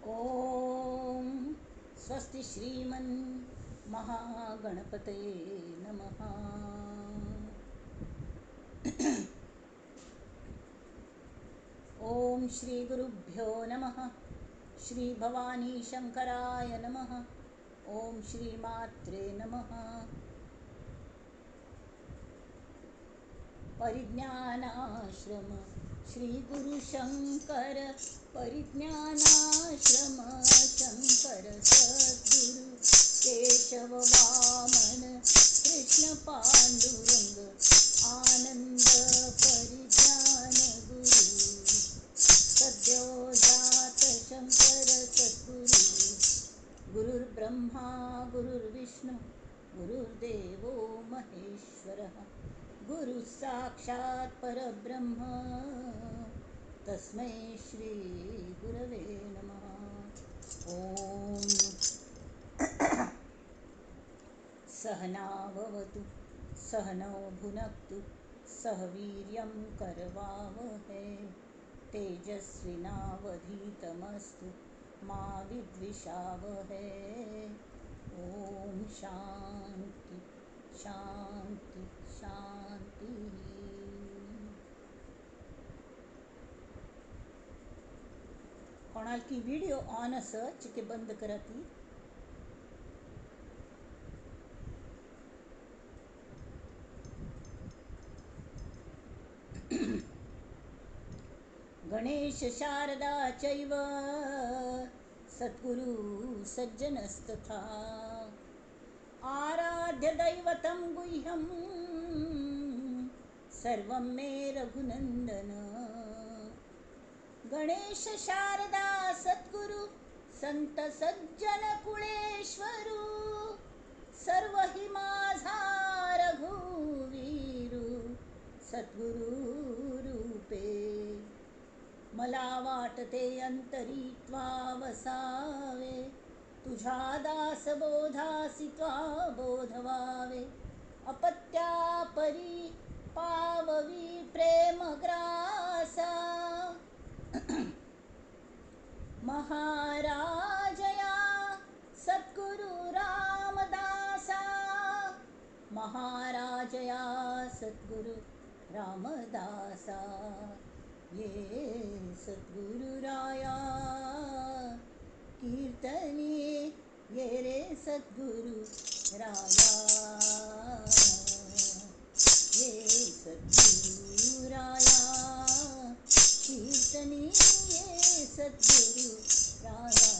ओम स्वस्ति श्रीमन् महागणपतये नमः. ओम श्री गुरुभ्यो नमः. श्री भवानी शंकराय नमः. ओम श्री मात्रे नमः. परिज्ञानाश्रम श्री गुरु शंकर, परिज्ञानाश्रम शंकर सद्गुरु, केशव वामन कृष्ण पांडुरंग, आनंद परिज्ञान गुरु, सद्यो जात शंकर सद्गुरु. गुरुर्ब्रह्मा गुरुर्विष्णु गुरुर्देवो महेश्वरः, गुरु साक्षात परब्रह्म, तस्मै श्री गुरवे नमः. ओम सहना भवतु सहनौ भुनक्तु सह वीर्यं करवावहै, तेजस्विनावधीतमस्तु मा विद्विषावहै. ओम शांति शांति शांती. कोणाल की व्हिडिओ ऑन आसा चिके बंद करा ती. गणेश शारदा चैव सद्गुरु सज्जनस्तथा, आराध्य दैवतं गुह्यं सर्वं मे रघुनंदन. गणेश शारदा सद्गुरु संत सज्जन कुळेश्वरू, सर्व हि माझा रघुवीरू सद्गुरु रूपे. मला वाटते अंतरी त्वा वसावे, तुझ्या दासबोधासी त्वा बोधवावे, अपत्या परी पाववी प्रेमग्रासा. महाराजया सद्गुरु रामदासा, महाराजया सद्गुरु रामदासा, ये सद्गुरुराया कीर्तनी ये रे सद्गुरु राया, ये सद्गुरुराया कीर्तनी ये सद्गुरु राया.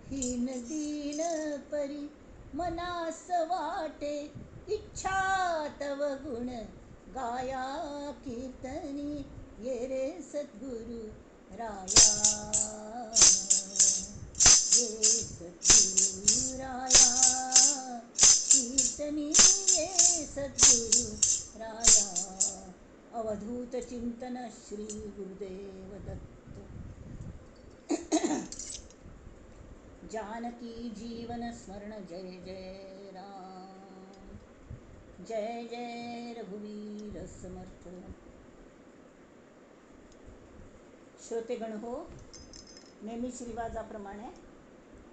हीन दीन परी मनास वाटे, इच्छा तव गुण गाया कीर्तनी ये रे सद्गुरु राया, ये सद्गुरु राया कीर्तनी ये सद्गुरु राया. अवधूत चिंतन श्री गुरुदेव दत्त. जानकी जीवन स्मरण जय जय राम, जय जय रघुवीर समर्थ. श्रोतेगण हो, नेहमीच रिवाजाप्रमाणे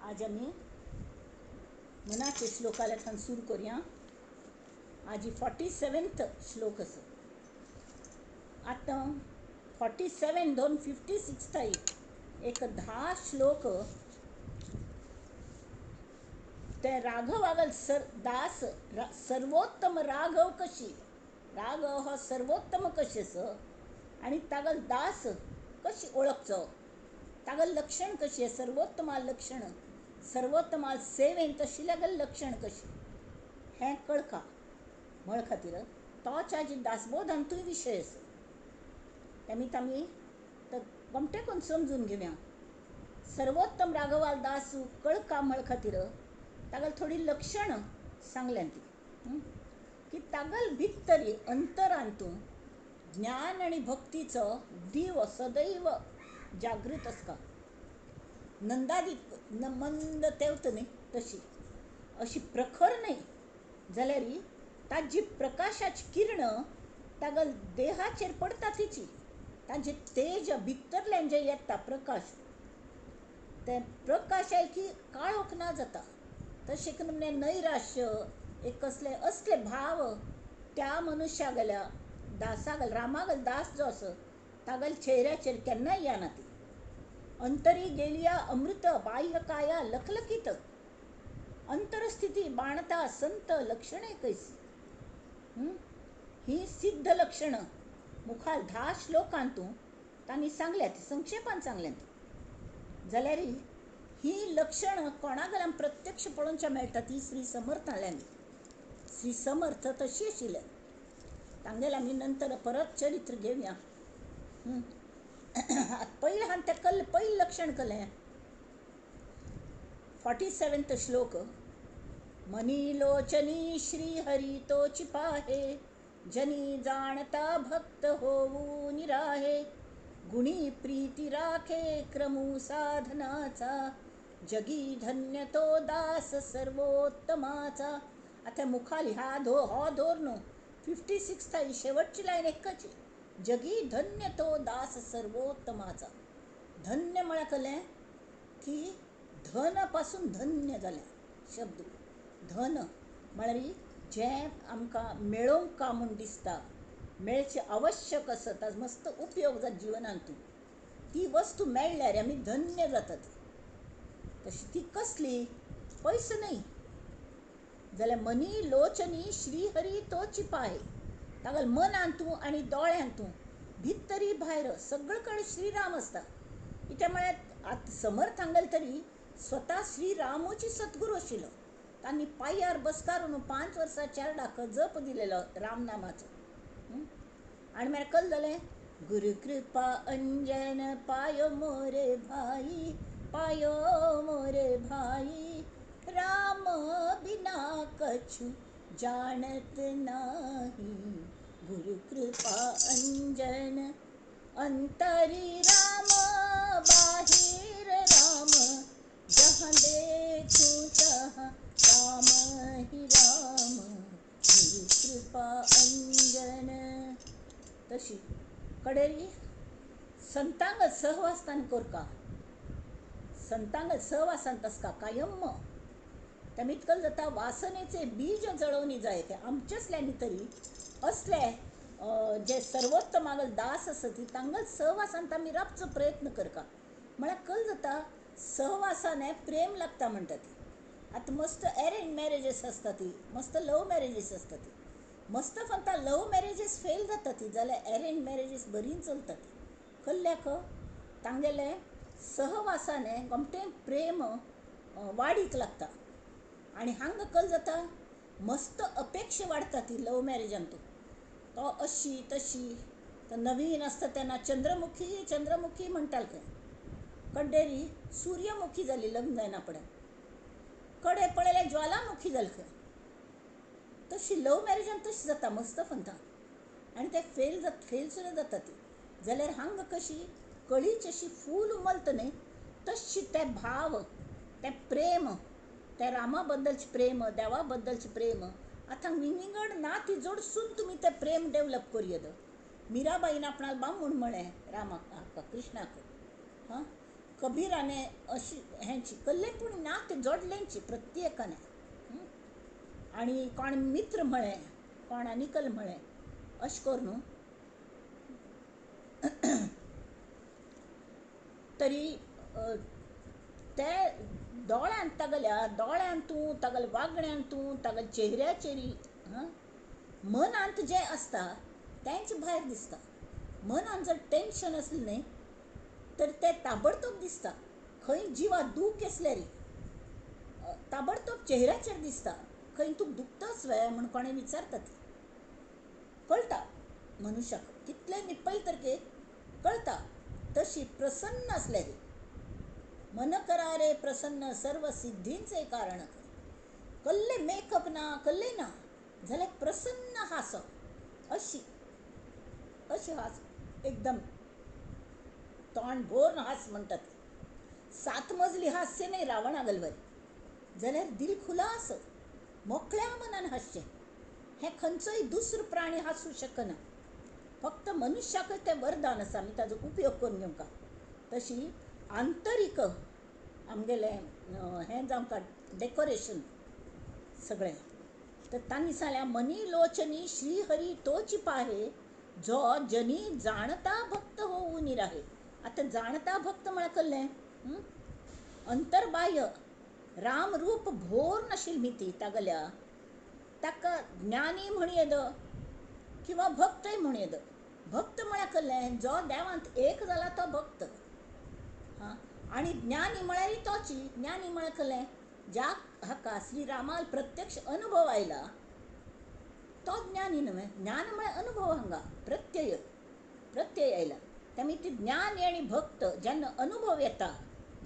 आज आमी मनाचे श्लोकाल्याच्यान सुरू करूया. आज 47th श्लोक आसा. आतां 47 धरून 56 ताई एक 10 श्लोक ते राघवागल सर दास सर्वोत्तम राघव कशी, राघव हो सर्वोत्तम कशी आसा आनी तागल दास कशी ओळखचो, तागल लक्षण कशी, सर्वोत्तमा लक्षण, सर्वोत्तमा सेवेन तशी लागल लक्षण कशी हें कळका म्हळ खातीर तोच आज दासबोधांतूय विशय आसा. तेमी आमी तर गमटे करून समजून घेवया. सर्वोत्तम राघवाल दास कळका म्हळ खातीर तागल थोडी लक्षण सांगल्यान ती की तागल भितरी अंतरांतू ज्ञान आनी भक्तीचो दिव सदैव जागृत आसता. नंदादीप मंद तेवत न्ही तशी अशी प्रखर न्हय जाल्यार ताजी प्रकाशाची किरण तागल देहाचेर पडटा तिची, ताजें तेज भितरल्यान जें येता प्रकाश तें प्रकाश आयल की काळोख ना जाता. तशें करून म्हणजे नैराश्य एक कसले असले भाव त्या मनुष्या गेल्या दासागल रामागल दास जो आसा तागेल्या चेहऱ्याचेर केन्नाय येना ती. अंतरी गेलिया अमृत बाह्य काया लखलखीत, अंतरस्थिती बाणता संत लक्षणे कैसी. ही सिद्ध लक्षणं मुखार 10 श्लोकांतू तांणी सांगल्यात, संक्षेपान सांगल्यात. जाल्यार ही लक्षणं कोणाक प्रत्यक्ष पळोवच्या मेळटा ती श्री समर्थांनी. श्री समर्थ तशी आशिल्ले तांगेले आमी नंतर परत चरित्र घेवया. पयलें हांवें तें कल्लें, पयलें लक्षण कल्लें 47 श्लोक. मनी लोचनी श्री हरी तोची पाहे, जनी जाणता भक्त होऊ निराहे, गुणी प्रीती राखे क्रमू साधनाचा, जगी धन्य तो दास सर्वोत्तमाचा. आता मुखाल ह्या धो हो धोर न्हू 56 ही शेवटची लायन एकच, जगी धन्य तो दास सर्वोत्तमाचा. धन्य म्हळ्यार कळ्ळें की धन पासून धन्य जालें शब्द. धन म्हळ्यार जें आमकां मेळोवंक का म्हूण दिसता, मेळचें आवश्यक आसा, ताजो मस्त उपयोग जाता जिवनांतू, ती वस्तू मेळ्ळ्यार आमी धन्य जातात. तशी ती कसली? पयसो न्हय जाल्यार मनी लोचनी श्रीहरी तोची पाहे. तागेल्या मनांतू आनी दोळ्यांतू भितरी भायर सगळे कडेन श्रीराम आसता. कित्याक म्हळ्यार आतां समर्थ हांगेले तरी स्वता श्रीरामूची सद्गुरू आशिल्लो. तांणी पांयार बसकारून 5 वर्सां चेरडाक जप दिलेलो रामनामाचो. आनी मागीर कल जालें, गुरु कृपा अंजन पायो मोरे भाई, पायो मोरे भाई, राम बिना कछु जानत नाही, गुरु कृपा अंजन. अंतरी राम बाहिर राम, जहाँ देखूं तहाँ राम ही राम, गुरु कृपा अंजन. तशी कडेरी संतांग सहवासान कोरका, संतांग सहवासान तसका कायम त्या इतकल जाता वासनेचे बीज जळोवनी जाय. ते आमच्यासल्यांनी तरी असले जे सर्वोत्तम आगल दास आसा ती तांगल सहवासान आमी राबचो प्रयत्न करका. म्हळ्यार कल जाता सहवासाने प्रेम लागता म्हणटा ती. आतां मस्त अरेंज मॅरेजीस आसता ती, मस्त लव मॅरेजीस आसता ती, मस्त फक्त लव मॅरेजीस फेल जाता ती, जाल्यार अरेंज मॅरेजीस बरी चलता ती. कल्ल्याक तांगेले सहवासाने गोमटें प्रेम वाडीक लागता. आनी हांगा कल जाता मस्त अपेक्षा वाडटा ती लव मॅरेजान. तो अशी तशी तर नवीन आसता तेन्ना चंद्रमुखी चंद्रमुखी म्हणटाले खंय, कड्डेरी सूर्यमुखी जाली लग्न जायना पडे, कडे पळयल्यार ज्वालामुखी जाली खंय. तशी लव मॅरेजान तशी जाता मस्त फंता आनी ते फेल जाता, फेल सुद्दां जाता ती. जाल्यार हांगा कशी कळीची अशी फूल उमलता न्हय तशी ते भाव, ते प्रेम, त्या रामा बद्दलचें प्रेम, देवा बद्दलचें प्रेम आतां विंगड नाती जोडसून तुमी तें प्रेम डेवलप करूं येता. मिराबाईन आपणाक बामूण म्हळें रामाक कृष्णाक, हां कबीराने अशी हेंची कल्ले पूण नातें जोडलेंची प्रत्येकाने. आनी कोण मित्र म्हळें, कोण निकल म्हळें, अशें करून तरी ते दोळ्यांत तागेल्या दोळ्यांत तूं तागेल्या वागण्यांत तूं तागेल्या चेहऱ्याचेर मनांत जें आसता तेंच भायर दिसता. मनांत जर टेंशन आसलें न्हय तर तें ताबडतोब दिसता. खंय जिवा दूख आसल्यार ताबडतोब चेहऱ्याचेर दिसता. खंय तूं दुखताच वे म्हूण कोणें विचारता ती कळटा मनुष्याक, कितलें निपयलें तर कळटा. तशी प्रसन्न आसल्यार मन करारे प्रसन्न सर्व सिद्धींचे कारण. कल्ले मेकअप ना कल्ले ना जाल्यार प्रसन्न हास, अशी अशी हास एकदम तोंड भोर हास म्हणटात. 7 मजली हास्य न्हय रावणा गलवर, जाल्यार दिल खुलास मोकळ्या मनान हासचें. हें खंयचोय दुसरो प्राणी हासूं शकना, फक्त मनुष्याक तें वरदान आसा, आमी ताजो उपयोग करून घेवंक. तशी आंतरीक आमगेलें हें जावंक डॅकोरेशन सगळें. तर तांणी सांगलें, मनी लोचनी श्रीहरी तोची पाहे, जो जनी जाणता भक्त होऊन राहे. आतां जाणता भक्त म्हळ्यार कसलें? अंतर्बाह्य रामरूप भोर नाशिल्ली ती तागल्या, ताका ज्ञानी म्हणू येद किंवा भक्तय म्हणू येद. भक्त म्हळ्यार कसलें? जो देवांत एक जाला तो भक्त. हां, आनी ज्ञानी म्हळ्यारय तोची. ज्ञानी म्हळ्यार कसलें? ज्या हाका श्रीरामाल प्रत्यक्ष अनुभव आयला तो ज्ञानी न्हय. ज्ञान म्हळ्यार अनुभव, हांगा प्रत्यय, प्रत्यय आयला. त्यामुळे ती ज्ञानी आनी भक्त जेन्ना अनुभव येता,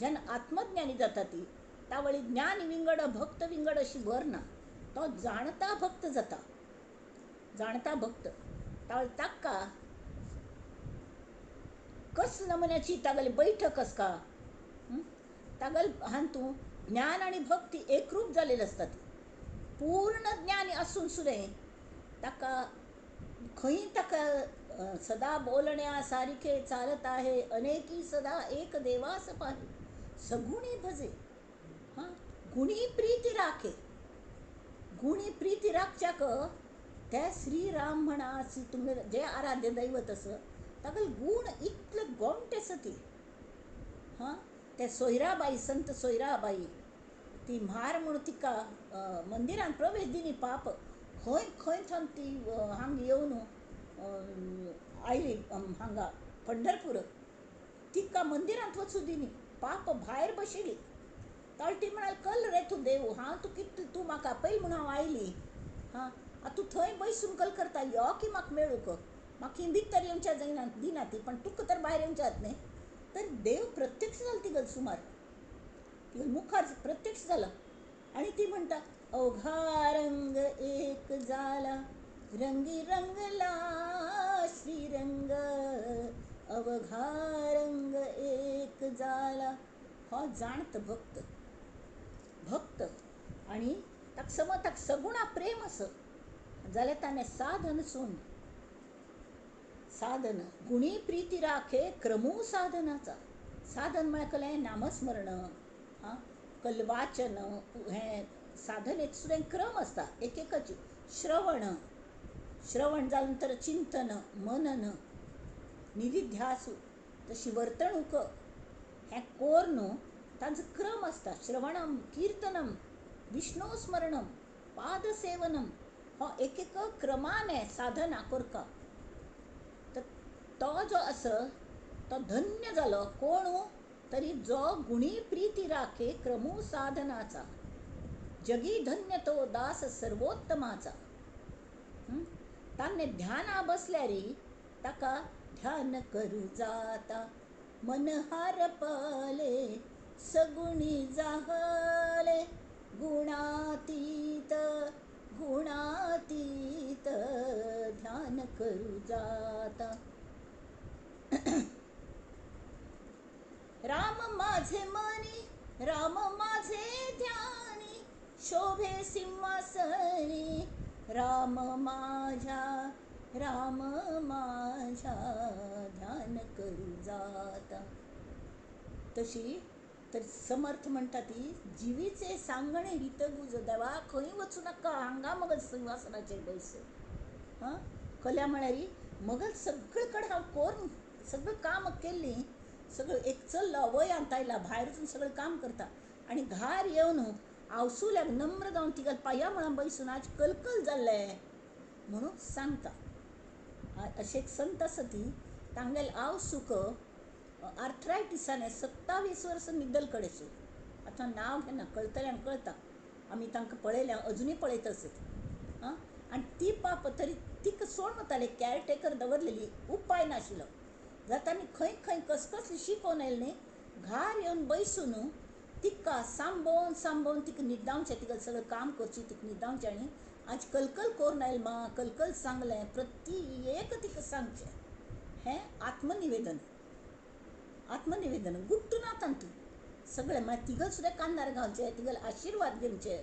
जेन्ना आत्मज्ञानी जाता ती, तावळी ज्ञानी विंगड भक्त विंगड अशी भर ना. तो जाणता भक्त जाता, जाणता भक्त. तावळी ताका कस नमुन्याची तागेली बैठक आसता, तागेल हातूंत ज्ञान आनी भक्ती एकरूप जालेली आसता. ती पूर्ण ज्ञानी आसून सुद्दां ताका खंय ताका सदा बोलण्या सारिखे चालत आहे, अनेकी सदा एक देवास पाहे, सगुणी भजे, हां, गुणी प्रीती राखे. गुणी प्रीती राखच्याक ते श्रीराम म्हणा, तुमगे जे आराध्य दैवत आसा तागेले गूण इतले गोमटे आसा ती. हां, ते सोयराबाई, संत सोयराबाई, ती म्हार म्हूण तिका मंदिरान प्रवेश दिली पाप, खंय खंय थंय ती हांगा येवन आयली हांगा पंढरपूर, तिका मंदिरांत वचूं दिली पाप, भायर बशिल्ली. ताळटी म्हणाल, कल रे तूं देव, हांव तूं कितलें, तूं म्हाका आपय म्हूण हांव आयली. हां, आतां तूं थंय बैसून कल करता, यो की म्हाका मेळूंक, म्हाका भितर येवच्या जायना दिना ती, पण तुका तर भायर येवच्यात न्ही. तर देव प्रत्यक्ष जालो तिगल सुमार, तिगल मुखार प्रत्यक्ष जाला. आनी ती म्हणटा, अवघा रंग एक जाला, रंगी रंगला श्रीरंग, अवघा रंग एक जाला. हो जाणत भक्त, भक्त. आनी ताका समज ताका सगुणा प्रेम आसा जाल्यार ताणें साधन सोड, साधन गुणी प्रीती राखे क्रमू साधनाचा. साधन म्हळ्यार कसलें? नामस्मरण, हां, कलवाचन, हें साधनेत सुद्दां क्रम आसता एक एकाची. श्रवण, श्रवण जालें नंतर चिंतन, मनन, निधिध्यासू, तशी वर्तणूक, हें कोर न्हू तांचो क्रम आसता. श्रवणम, किर्तनम, विष्णु स्मरणम, पादसेवनम, हो एक एक क्रमान साधना करता. तर तो जो आसा तो धन्य जालो. कोण तरी जो गुणी प्रीती राखे क्रमू साधनाचा, जगी धन्य तो दास सर्वोत्तमाचा. तान्ने ध्याना बसल्यारी ताका ध्यान करू जाता, मन हारपले सगुणी जाहले, गुणातीत गुणातीत ध्यान करू जाता. राम माझे मनी, राम माझे ध्यानी, शोभे सिंहासनी, राम माझ्या, राम माझ्या ध्यान करू जाता. तशी तर समर्थ म्हणटा ती जिवीचे सांगणे हितगुज, देवा खंय वचूं नाका, हांगा मगल सिंहासनाचेर बैस. हां, कल्या म्हळ्यार मगल सगळे कडेन हांव कोरून सगळें काम केल्लीं, सगळें एक चल्ला वयांत आयला, भायर वचून सगळें काम करता, आनी घार येवन आवसुल्याक नम्र जावन तिका पांया मुळां बैसून आज कलकल जाल्लें म्हणून सांगता. अशें एक संत आसा ती, तांगेल आवसूक आर्थरायटिसान 27 वर्सां निदल कडेसून, आतां नांव घेना, कळटल्यांक कळटा, आमी तांकां पळयल्या, अजुनूय पळयत आसत. आं, आनी ती पाप तरी तिका सोडून वताले, कॅरटेकर दवरलेली, उपाय नाशिल्लो. जाता आमी खंय खंय कसकसली शिकोवन आयली न्ही, घार येवन बैसून तिका सांबोवन सांबोवन तिका न्हिदावचें, तिका सगळें काम करचें, तिका न्हिदावचें. आनी आज कलकल करून आयल मा, कलकल सांगलें, प्रत्येक तिका सांगचें. हें आत्मनिवेदन, आत्मनिवेदन गुट्टू ना तांतूं सगळें. मागीर तिगल सुद्दां कांदार घालचें, तिगल आशिर्वाद घेवचे.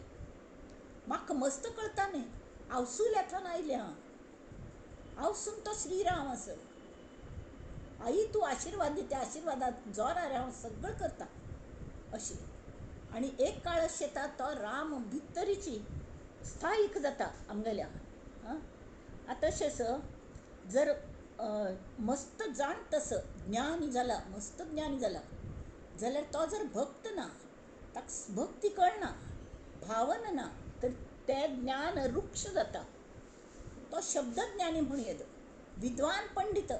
म्हाका मस्त कळटा न्ही, आवसुल्या थंय आयलें हांव, आवसून तो श्रीराम आसा. आई तूं आशिर्वाद दी, त्या आशिर्वादात जोरार हांव सगळें करता. अशी. आनी एक काळ अशें येता तो राम भितरीची स्थायीक जाता आमगेल्या. आतां तशेंच जर मस्त जाण तसो ज्ञानी जाला, मस्त ज्ञानी जाला जाल्यार तो जर भक्त ना, ताका भक्ती कळना, भावना ना, तर तें ज्ञान वृक्ष जाता. तो शब्दज्ञानी म्हूण येता. विद्वान पंडीत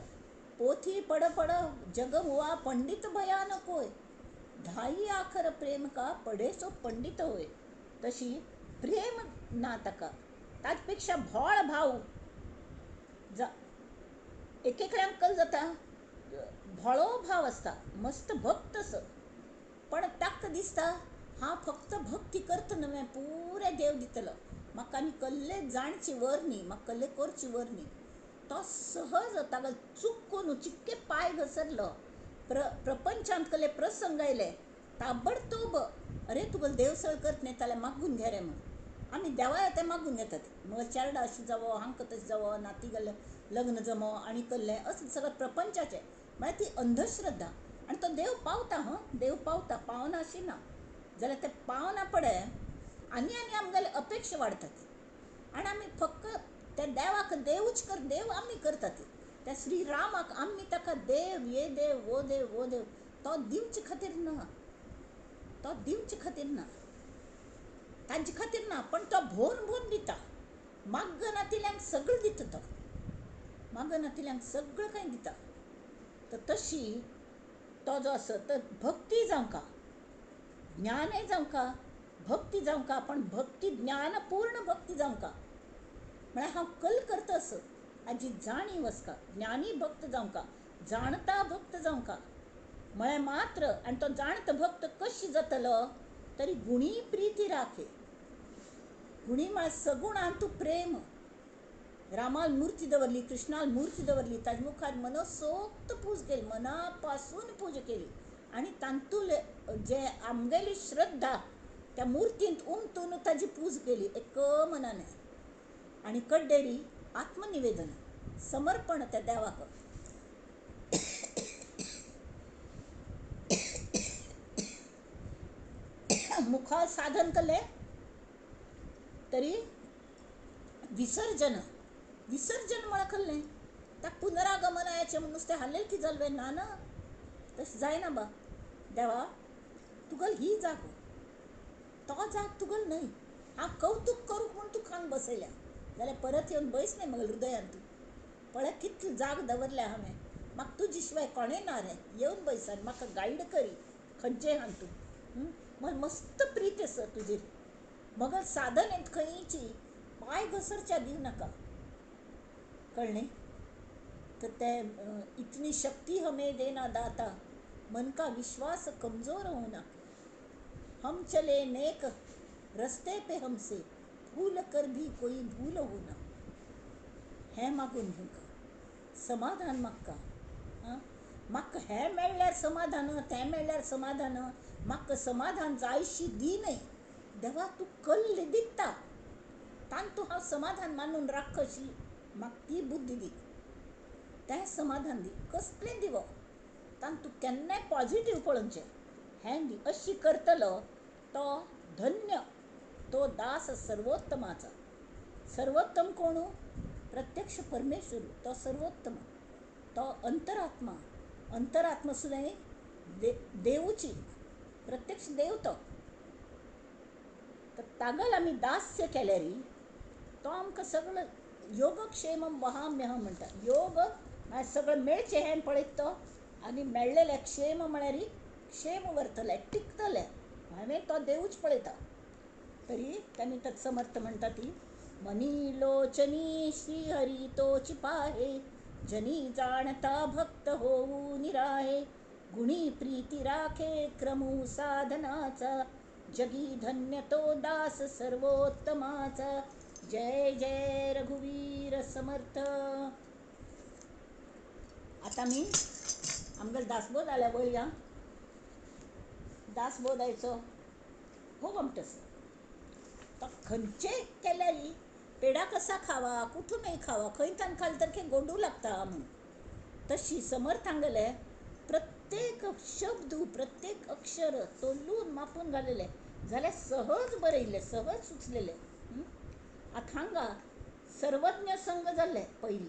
पोथी पड पड जग हुआ पंडीत भयानक होय, ढाई आखर प्रेम का पढे सो पंडीत होय. तशी प्रेम ना ताका, ताचे पेक्षा भोळ भाव जा. एक एकल्यांक कल जाता भोळो भाव आसता, मस्त भक्त असो, पण ताका दिसता हांव फक्त भक्ती करता न्हय पुरें देव दितलो म्हाका, आनी कल्ले जाणची वर न्ही, म्हाका कल्ले करची वर न्ही. तो सहज ताका चुकून चिक्के पांय घसरलो, प्रपंचांत कसले प्रसंग आयले ताबडतोब अरे तुगेलो देव सळ करत न्ही जाल्यार मागून घे रे म्हूण. आमी देवा तें मागून घेतात. मग चेरडा अशें जावो, हांकां तशें जावो, नाती गेल्लें लग्न जमो आनी कसलें अशें सगळें प्रपंचाचें, म्हळ्यार ती अंधश्रद्धा. आनी तो देव पावता, हां देव पावता, पावना अशी ना, जाल्यार ते पावना पडे आनी आनी आमगेले अपेक्षा वाडतात आनी आमी फक्त त्या देवाक देवूच कर, देव आमी करतात. त्या श्रीरामाक आमी ताका देव, ये देव, वो देव, वो देव, तो दिवचे खातीर ना, तो दिवचे खातीर ना, तांचे खातीर ना, पण तो भोवन भोवन दिता. माग्ग नातिल्यांक सगळें दिता तो, माग्ग नातिल्यांक सगळें कांय दिता. तर तशी तो जो आसा तर भक्ती जावंका, ज्ञानय जावंका, भक्ती जावंका, पण भक्ती ज्ञानपूर्ण भक्ती जावंका. म्हळ्यार हांव कल करता असो हाजी जाणीव आसका, ज्ञानी भक्त जावंका, जाणता भक्त जावंका म्हळ्यार मात्र. आनी तो जाणता भक्त कशी जातलो तरी गुणी प्रिती राखे. गुणी म्हळ्यार सगुणान तूं प्रेम. रामाल मूर्ती दवरली, कृष्णाल मूर्ती दवरली, ताजे मुखार मनसोक्त पूज केली, मनापासून पूजा केली आनी तातूंत जे आमगेली श्रद्धा त्या मुर्तींत उमतून ताजी पूज केली एक मनान. आनी कड्डेरी आत्मनिवेदन, समर्पण त्या देवाक. मुखार साधन केलें तरी विसर्जन, विसर्जन म्हळ्यार कसलें ताका पुनरागमनाचें म्हूण नुस्तें हाडलें की जालें ना, ना तशें जायना बा. देवा तुगेली ही जाग, तो जाग तुगेलो न्हय. हांव कवतूक करूंक म्हूण तुका हांगा बसयल्या जाल्यार परत येवन बैस न्हय म्हगेल्या हृदयान. तूं पळय कितली जाग दवरल्या हांवें, म्हाका तुजे शिवाय कोणें ना रे, येवन बैस आनी म्हाका गायड करी खंयचें आहा तूं. म्हाका मस्त प्रीत आसा तुजेर, मगर साधनेंत खंयची पांय घसरच्या दिवं नाका. कळ्ळें? तर ते इतनी शक्ती हमें देना दाता, मन का विश्वास कमजोर होना, हम चले नेक रस्ते पे हमसे भूल कर भी कोई भूल होना. हें मागून घेवंका, समाधान मागका. आं, म्हाका हें मेळ्ळ्यार समाधान, तें मेळ्ळ्यार समाधान, म्हाका समाधान जायशी दी न्हय देवा, तूं कल्ले दिता तांतूं हांव समाधान मानून राख अशी म्हाका ती बुद्धी दी, तें समाधान दी, कसलें दिवप तांतूं केन्नाय पॉजिटीव पळोवचें हें दी. अशी करतलो तो धन्य, तो दास सर्वोत्तमाचा. सर्वोत्तम कोण? प्रत्यक्ष परमेश्वर, तो सर्वोत्तम, तो अंतरात्मा. अंतरात्मा सुद्दां देवूची, प्रत्यक्ष देव तो. तर तागल आमी दास्य केल्यार तो आमकां सगळो योगक्षेमम वहाम्यहम म्हणटा. योग म्हळ्यार सगळें मेळचें हें पळयत तो, आनी मेळ्ळेलें क्षेम म्हळ्यार क्षेम व्हरतलें, टिकतलें, हांवें तो देवूच पळयता. तरी तांणी तत्समर्थ म्हणटा ती मनी लोचनी श्रीहरी तोची पाहे, जनी जाणता भक्त होऊ निराहे, गुणी प्रीती राखे क्रमू साधनाचा, जगी धन्य तो दास सर्वोत्तमाचा. जय जय रघुवीर समर्थ. आता मी आमगेलो दासबोध आल्या वळया. दासबोधायचो हो गमटस तो खंयचे केल्यार पेडा कसा खावा, कुठूनय खावा, खंय तान खाल तर गोडू लागता म्हूण. तशी समर्थांगेले प्रत्येक प्रत्येक शब्द प्रत्येक अक्षर तोलून मापून घालेलें जाल्यार सहज बरयल्लें, सहज सुचलेलें. आतां हांगा सर्वज्ञ संघ जाल्ले पयलीं.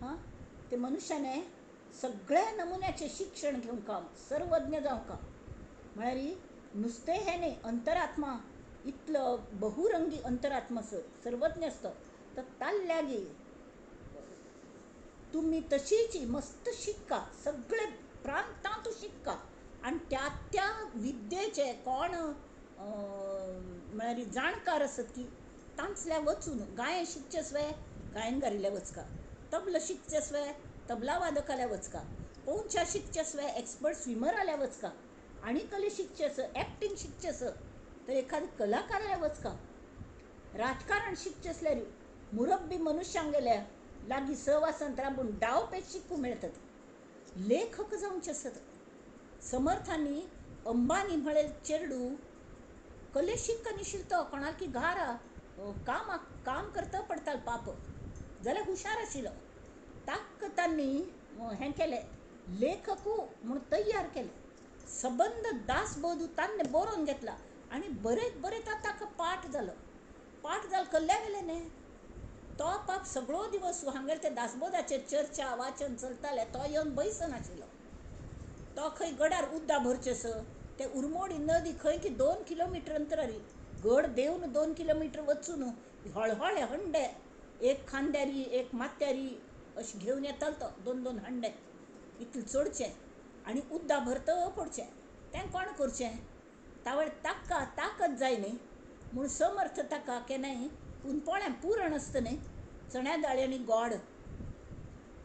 हां, ते मनुष्याने सगळ्या नमुन्याचें शिक्षण घेवंक सर्वज्ञ जावंक म्हळ्यार नुस्तें हें न्ही, अंतरात्मा इतलो बहुरंगी अंतरात्मा सर्वज्ञ आसता. तर ताल्ल्यागी तुमी तशीच मस्त शिक्का, सगळे प्रांतांत शिक्का आनी त्या त्या विद्येचे कोण म्हळ्यार जाणकार आसत की तांचल्या वचून गायन शिकचे स्वे गायनगारील्या वचका, तबला शिकचे स्वे तबला वादकाल्या वचका, पोंवच्या शिकचे स्वे एक्सपर्ट स्विमराल्या वचका, आनी कले शिकचे आस, एक्टींग शिकचे आस तर एखाद्या कलाकाराल्या वचका, राजकारण शिकचे आसल्यार मुरब्बी मनुष्यांगेल्या लागीं सहवासांत राबून डावपेच शिकूंक मेळटात. लेखक जावचे आसत. समर्थांनी अंबानी म्हळें चेडूं कले शिक्क निशिल्लो तो कोणाकी घारा काम काम करता पडताल पाप जाल्यार हुशार आशिल्लो. ताका तांणी हें केलें, लेखकू म्हूण तयार केलें. सबंद दासबोध तांणी बरोवन घेतला आनी बरयत बरयत ताका पाठ जालो. पाठ जालो कल्ल्या गेलें न्ही, तो पाप सगळो दिवस हांगेर ते दासबोधाचेर चर्चा वाचन चलतालें. तो येवन बैसनाशिल्लो. तो खंय गडार उद्दा भरचें स ते उरमोडी नदी खंय की 2 किलोमिटर अंतरार गड देवन 2 किलोमिटर वचून हळहळे हंडे एक खांद्यारी एक माथ्यारी अशें घेवन येतालो तो, 2-2 हंडे इतलें चडचें आनी उद्दा भरत पडचें. तें कोण करचें? तावळ ताका ताकद जाय न्ही म्हूण समर्थ ताका केन्नाय पुनपोळ्यां पुरण आसता न्ही, चण्या दाळी आनी गोड,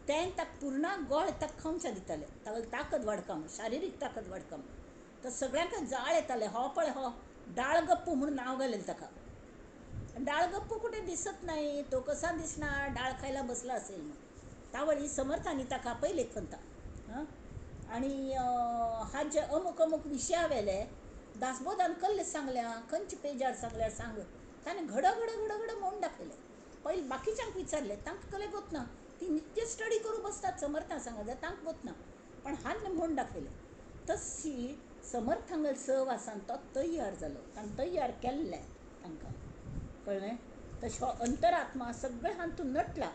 तें ताका पुरणाक गोड ताका खावच्या दिताले. ताका ताकद वाडका म्हूण, शारिरीक ताकद वाडका म्हूण. तर सगळ्यांक जाळ येताले. हो पळय हो डाळगप्पू म्हणून नाव घालें ताका. डाळगप्पू कुठे दिसत नाही, तो कसा दिसणार, डाळ खायला बसला असेल मग. तावळी समर्थांनी ताका पयले खंता. हां, आनी हा जे अमुक अमुक विशया वेले दासबोधान कल्ले सांगल्या, खंयच्या पेजार सांगल्या सांग, ताणें घड घड घड घड म्हणून दाखयलें. पयलीं बाकीच्यांक विचारलें, तांकां कले गोत ना, ती नित्य स्टडी करूं बसतात समर्थां सांगा जाल्यार तांकां गोत ना, पण हान म्हणून दाखयलें. तशी समर्थांगल सहवासान तो तयार जालो, ताणें तयार केल्लें तांकां, कळ्ळें? तशें हो अंतरात्मा सगळें हातूंत नटला.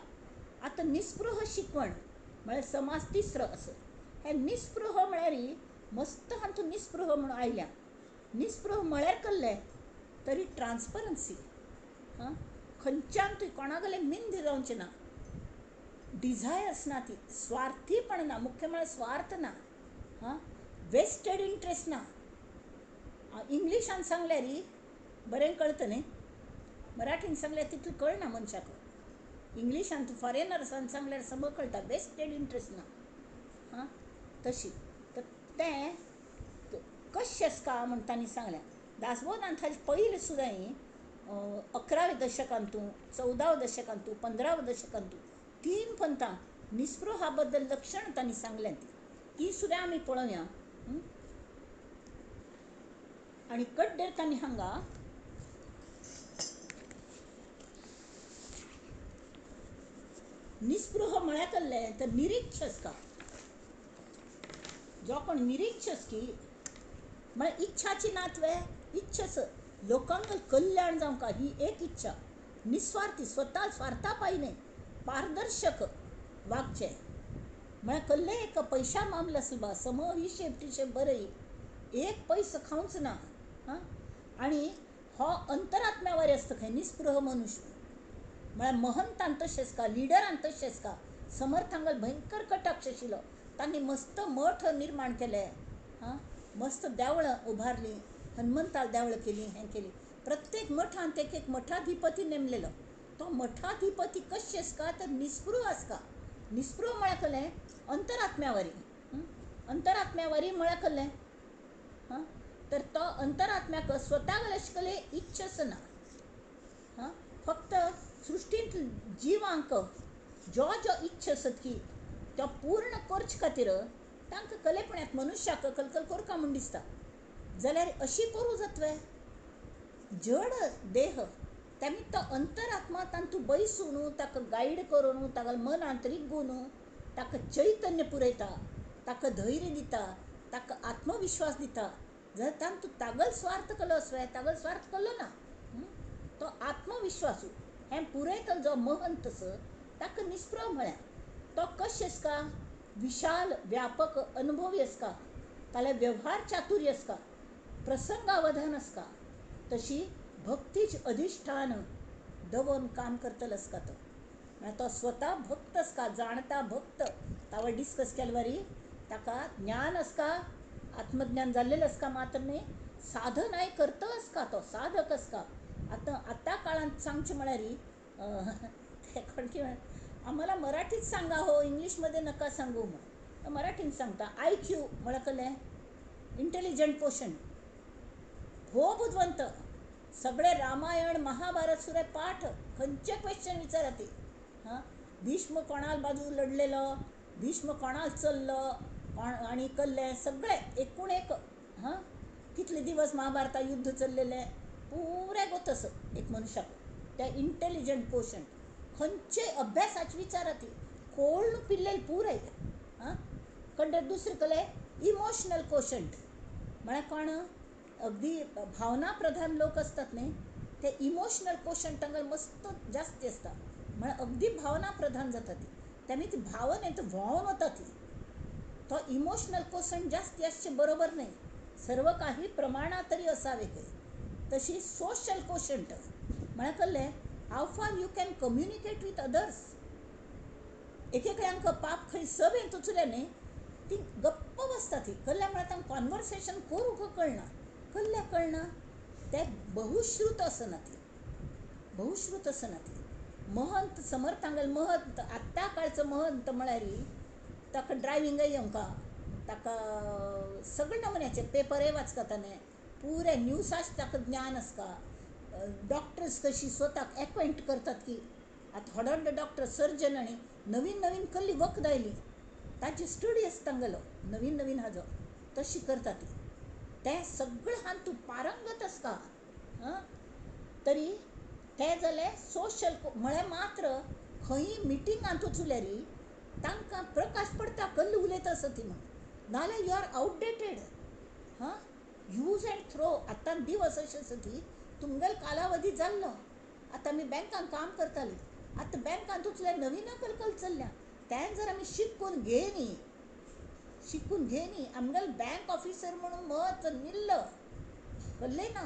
आतां निस्पृह शिकवण म्हळ्यार समाज तिसरो असो. हे निस्पृह म्हळ्यार मस्त हातूंत निस्पृह म्हणून आयल्या. निस्पृह म्हळ्यार कसलें तरी ट्रान्सपरन्सी. हां, खंयच्यान तुवें कोणा कडेन मिंद जावचें ना, डिझायर्स ना, ती स्वार्थीपण ना, मुख्य म्हळ्यार स्वार्थ ना, हां, वेस्टेड इंट्रस्ट ना. इंग्लिशान सांगल्यार बरें कळटा न्ही, मराठीन सांगल्यार तितलें कळना मनशाक. इंग्लिशान फॉरेनर्सान सांगल्यार सगळं कळटा, वेस्टेड इंट्रस्ट ना. हां, तशी तर तें कशें आसता म्हूण तांणी सांगलें. दासबोधान ताजे पयलीं सुद्दां 11व्या दशकांतू, 14व्या दशकांतू, 15व्या दशकांतू 3 पंथां निस्पृहा बद्दल लक्षण तांणी सांगलें. ती सुद्दां आमी पळोवया. आनी कड्डेर तांणी हांगा निस्पृह म्हळ्यार कसलें तर निरीच्छ आसता. जो कोण निरीच्छ की म्हळ्यार इच्छाची नात्वे, इच्छाच लोकांक कल्याण जावंक ही एक इच्छा, निस्वार्थी, स्वता स्वार्था पायी न्ही, पारदर्शक वागचें. म्हळ्यार कसलें एक पयशा मामला सुद्दां सम हिशेब टिशेब बरय, एक पयसो खावंच ना. हां, आनी हो अंतरात्म्यावर आसता खंय निस्पृह मनुष्य. म्हळ्यार महंतान तशें आसता, लिडरान तशें आसता. समर्थांगल भयंकर कटाक्ष आशिल्लो, तांणी मस्त मठ निर्माण केले, हां, मस्त देवळां उबारलीं, हनुमंताल देवळां केलीं, हें केलीं. प्रत्येक मठांत एक एक मठाधिपती नेमलेलो. तो मठाधिपती कशें आसता तर निस्पृह आसता. निस्पृह म्हळ्यार कसलें? अंतरात्म्यावरी. अंतरात्म्यावरी म्हळ्यार कसलें? हां, तर तो अंतरात्म्याक स्वता अशें कसलें इच्छाच ना. हां, फक्त सृश्टींत जिवांक ज्यो ज्यो इच्छा आसत की त्यो पूर्ण करचे खातीर तांकां कलेपणांत मनुष्याक कलकल करका म्हूण दिसता. जाल्यार अशी करूं जातवे जड देह तेमी तो अंतरात्मा तांतू बैसून ताका गायड करून ताका मनांत रिगून ताका चैतन्य पुरयता. ताका धैर्य दिता, ताका आत्मविश्वास दिता. जर तांतूं तागल स्वार्थ केलो आसुया, तागल स्वार्थ केलो ना, तो आत्मविश्वासू हें पुरयतलो जो महंत आसा ताका निस्पृह म्हळ्या. तो कशें आसता? विशाल व्यापक अनुभवी आसता, ताले व्यवहार चातुर्य आसता, प्रसंगावधान आसता. तशी भक्तीच अधिष्ठान दवरून काम करतलो आसता तो. म्हळ्यार तो स्वता भक्त आसता, जाणता भक्त. तावा डिस्कस केले वरी ताका ज्ञान आसता, आत्मज्ञान जाल्लेलें आसता मात्र न्ही, साधनाय करता आसता, तो साधक आसता. आतां आतां काळांत सांगचें म्हळ्यार ते कोण कितें आम्हाला मराठीत सांगा हो, इंग्लिशमध्ये नका सांगू म्हण. मराठीन सांगता. I Q म्हळ्यार कसलें? इंटेलिजंट क्वोशंट, भोव बुदवंत, सगळे रामायण महाभारत सुरे पाठ, खंयचे क्वेश्चन विचारा ती. हां, भीष्म कोणाल बाजू लढलेलो, भीष्म कोणाल चल्लो कोण आनी कल्ले सगळे एकूण एक. हां, कितले दिवस महाभारता युद्ध चल्लेलें पुरे गोत आसा एक मनशाक. त्या इंटेलिजंट क्वोशंट खंयचे अभ्यासाचे विचारा ती कोण पिल्लेले पुराय. हां, कंडे दुसरे कले इमोशनल क्वोशंट म्हळ्यार कोण अगदी भावना प्रधान लोक असतात न्ही, ते इमोशनल क्वोशंट तांकां मस्त जास्ती आसता. म्हळ्यार अगदी भावना प्रधान जाता ती, तेमी ती भावनेंत व्हांवन वता ती. तो इमोशनल क्वोशंट जास्ती आसचें बरोबर न्ही, सर्व काही प्रमाणात तरी असावे खंय. तशी सोशल क्वोशंट म्हळ्यार कसलें? How far you can communicate with others. एक एकल्यांक पाप खंय सभेंत वचलें न्ही, ती गप्प बसता ती. कसल्या म्हळ्यार तांकां कॉन्वर्सेशन करूंक कळना, कसल्या कळना, ते बहुश्रुत आसना ती, बहुश्रुत आसना ती. महंत समर्थांगेलो महंत, आत्तां काळचो महंत म्हळ्यार ताका ड्रायव्हिंगय येवंका, ताका सगळे नमुन्याचे पेपरय वाचता ताणें, पुरे न्यूसाच ताका ज्ञान आसता. डॉक्टर्स कशी स्वताक एक्वेंट करतात की आतां थोडे थोडे डॉक्टर सर्जन आनी नवीन नवीन कसली वखदां आयली ताची स्टडी आसता तांगेलो, नवीन नवीन हाजो तशी करता ती. तें सगळें हातूंत पारंगत आसता. हां, तरी तें जालें सोशल म्हळ्यार मात्र खंयी मिटिंगांत वचल्यार तांकां प्रकाश पडटा कसली उलयता आसा ती म्हूण, नाजाल्यार you are outdated. हां, यूज अँड थ्रो. आतां दिवस अशें आसा की तुमगेलो कालावधी जाल्लो. आतां आमी बँकान काम करताली, आतां बँकान वचल्यार नवीन कलकल चल्ल्या, तें जर आमी शिकून घेयनी, शिकून घेयनी आमगेलो बँक ऑफिसर म्हणून म्हत्व निल्ल कळ्ळें ना,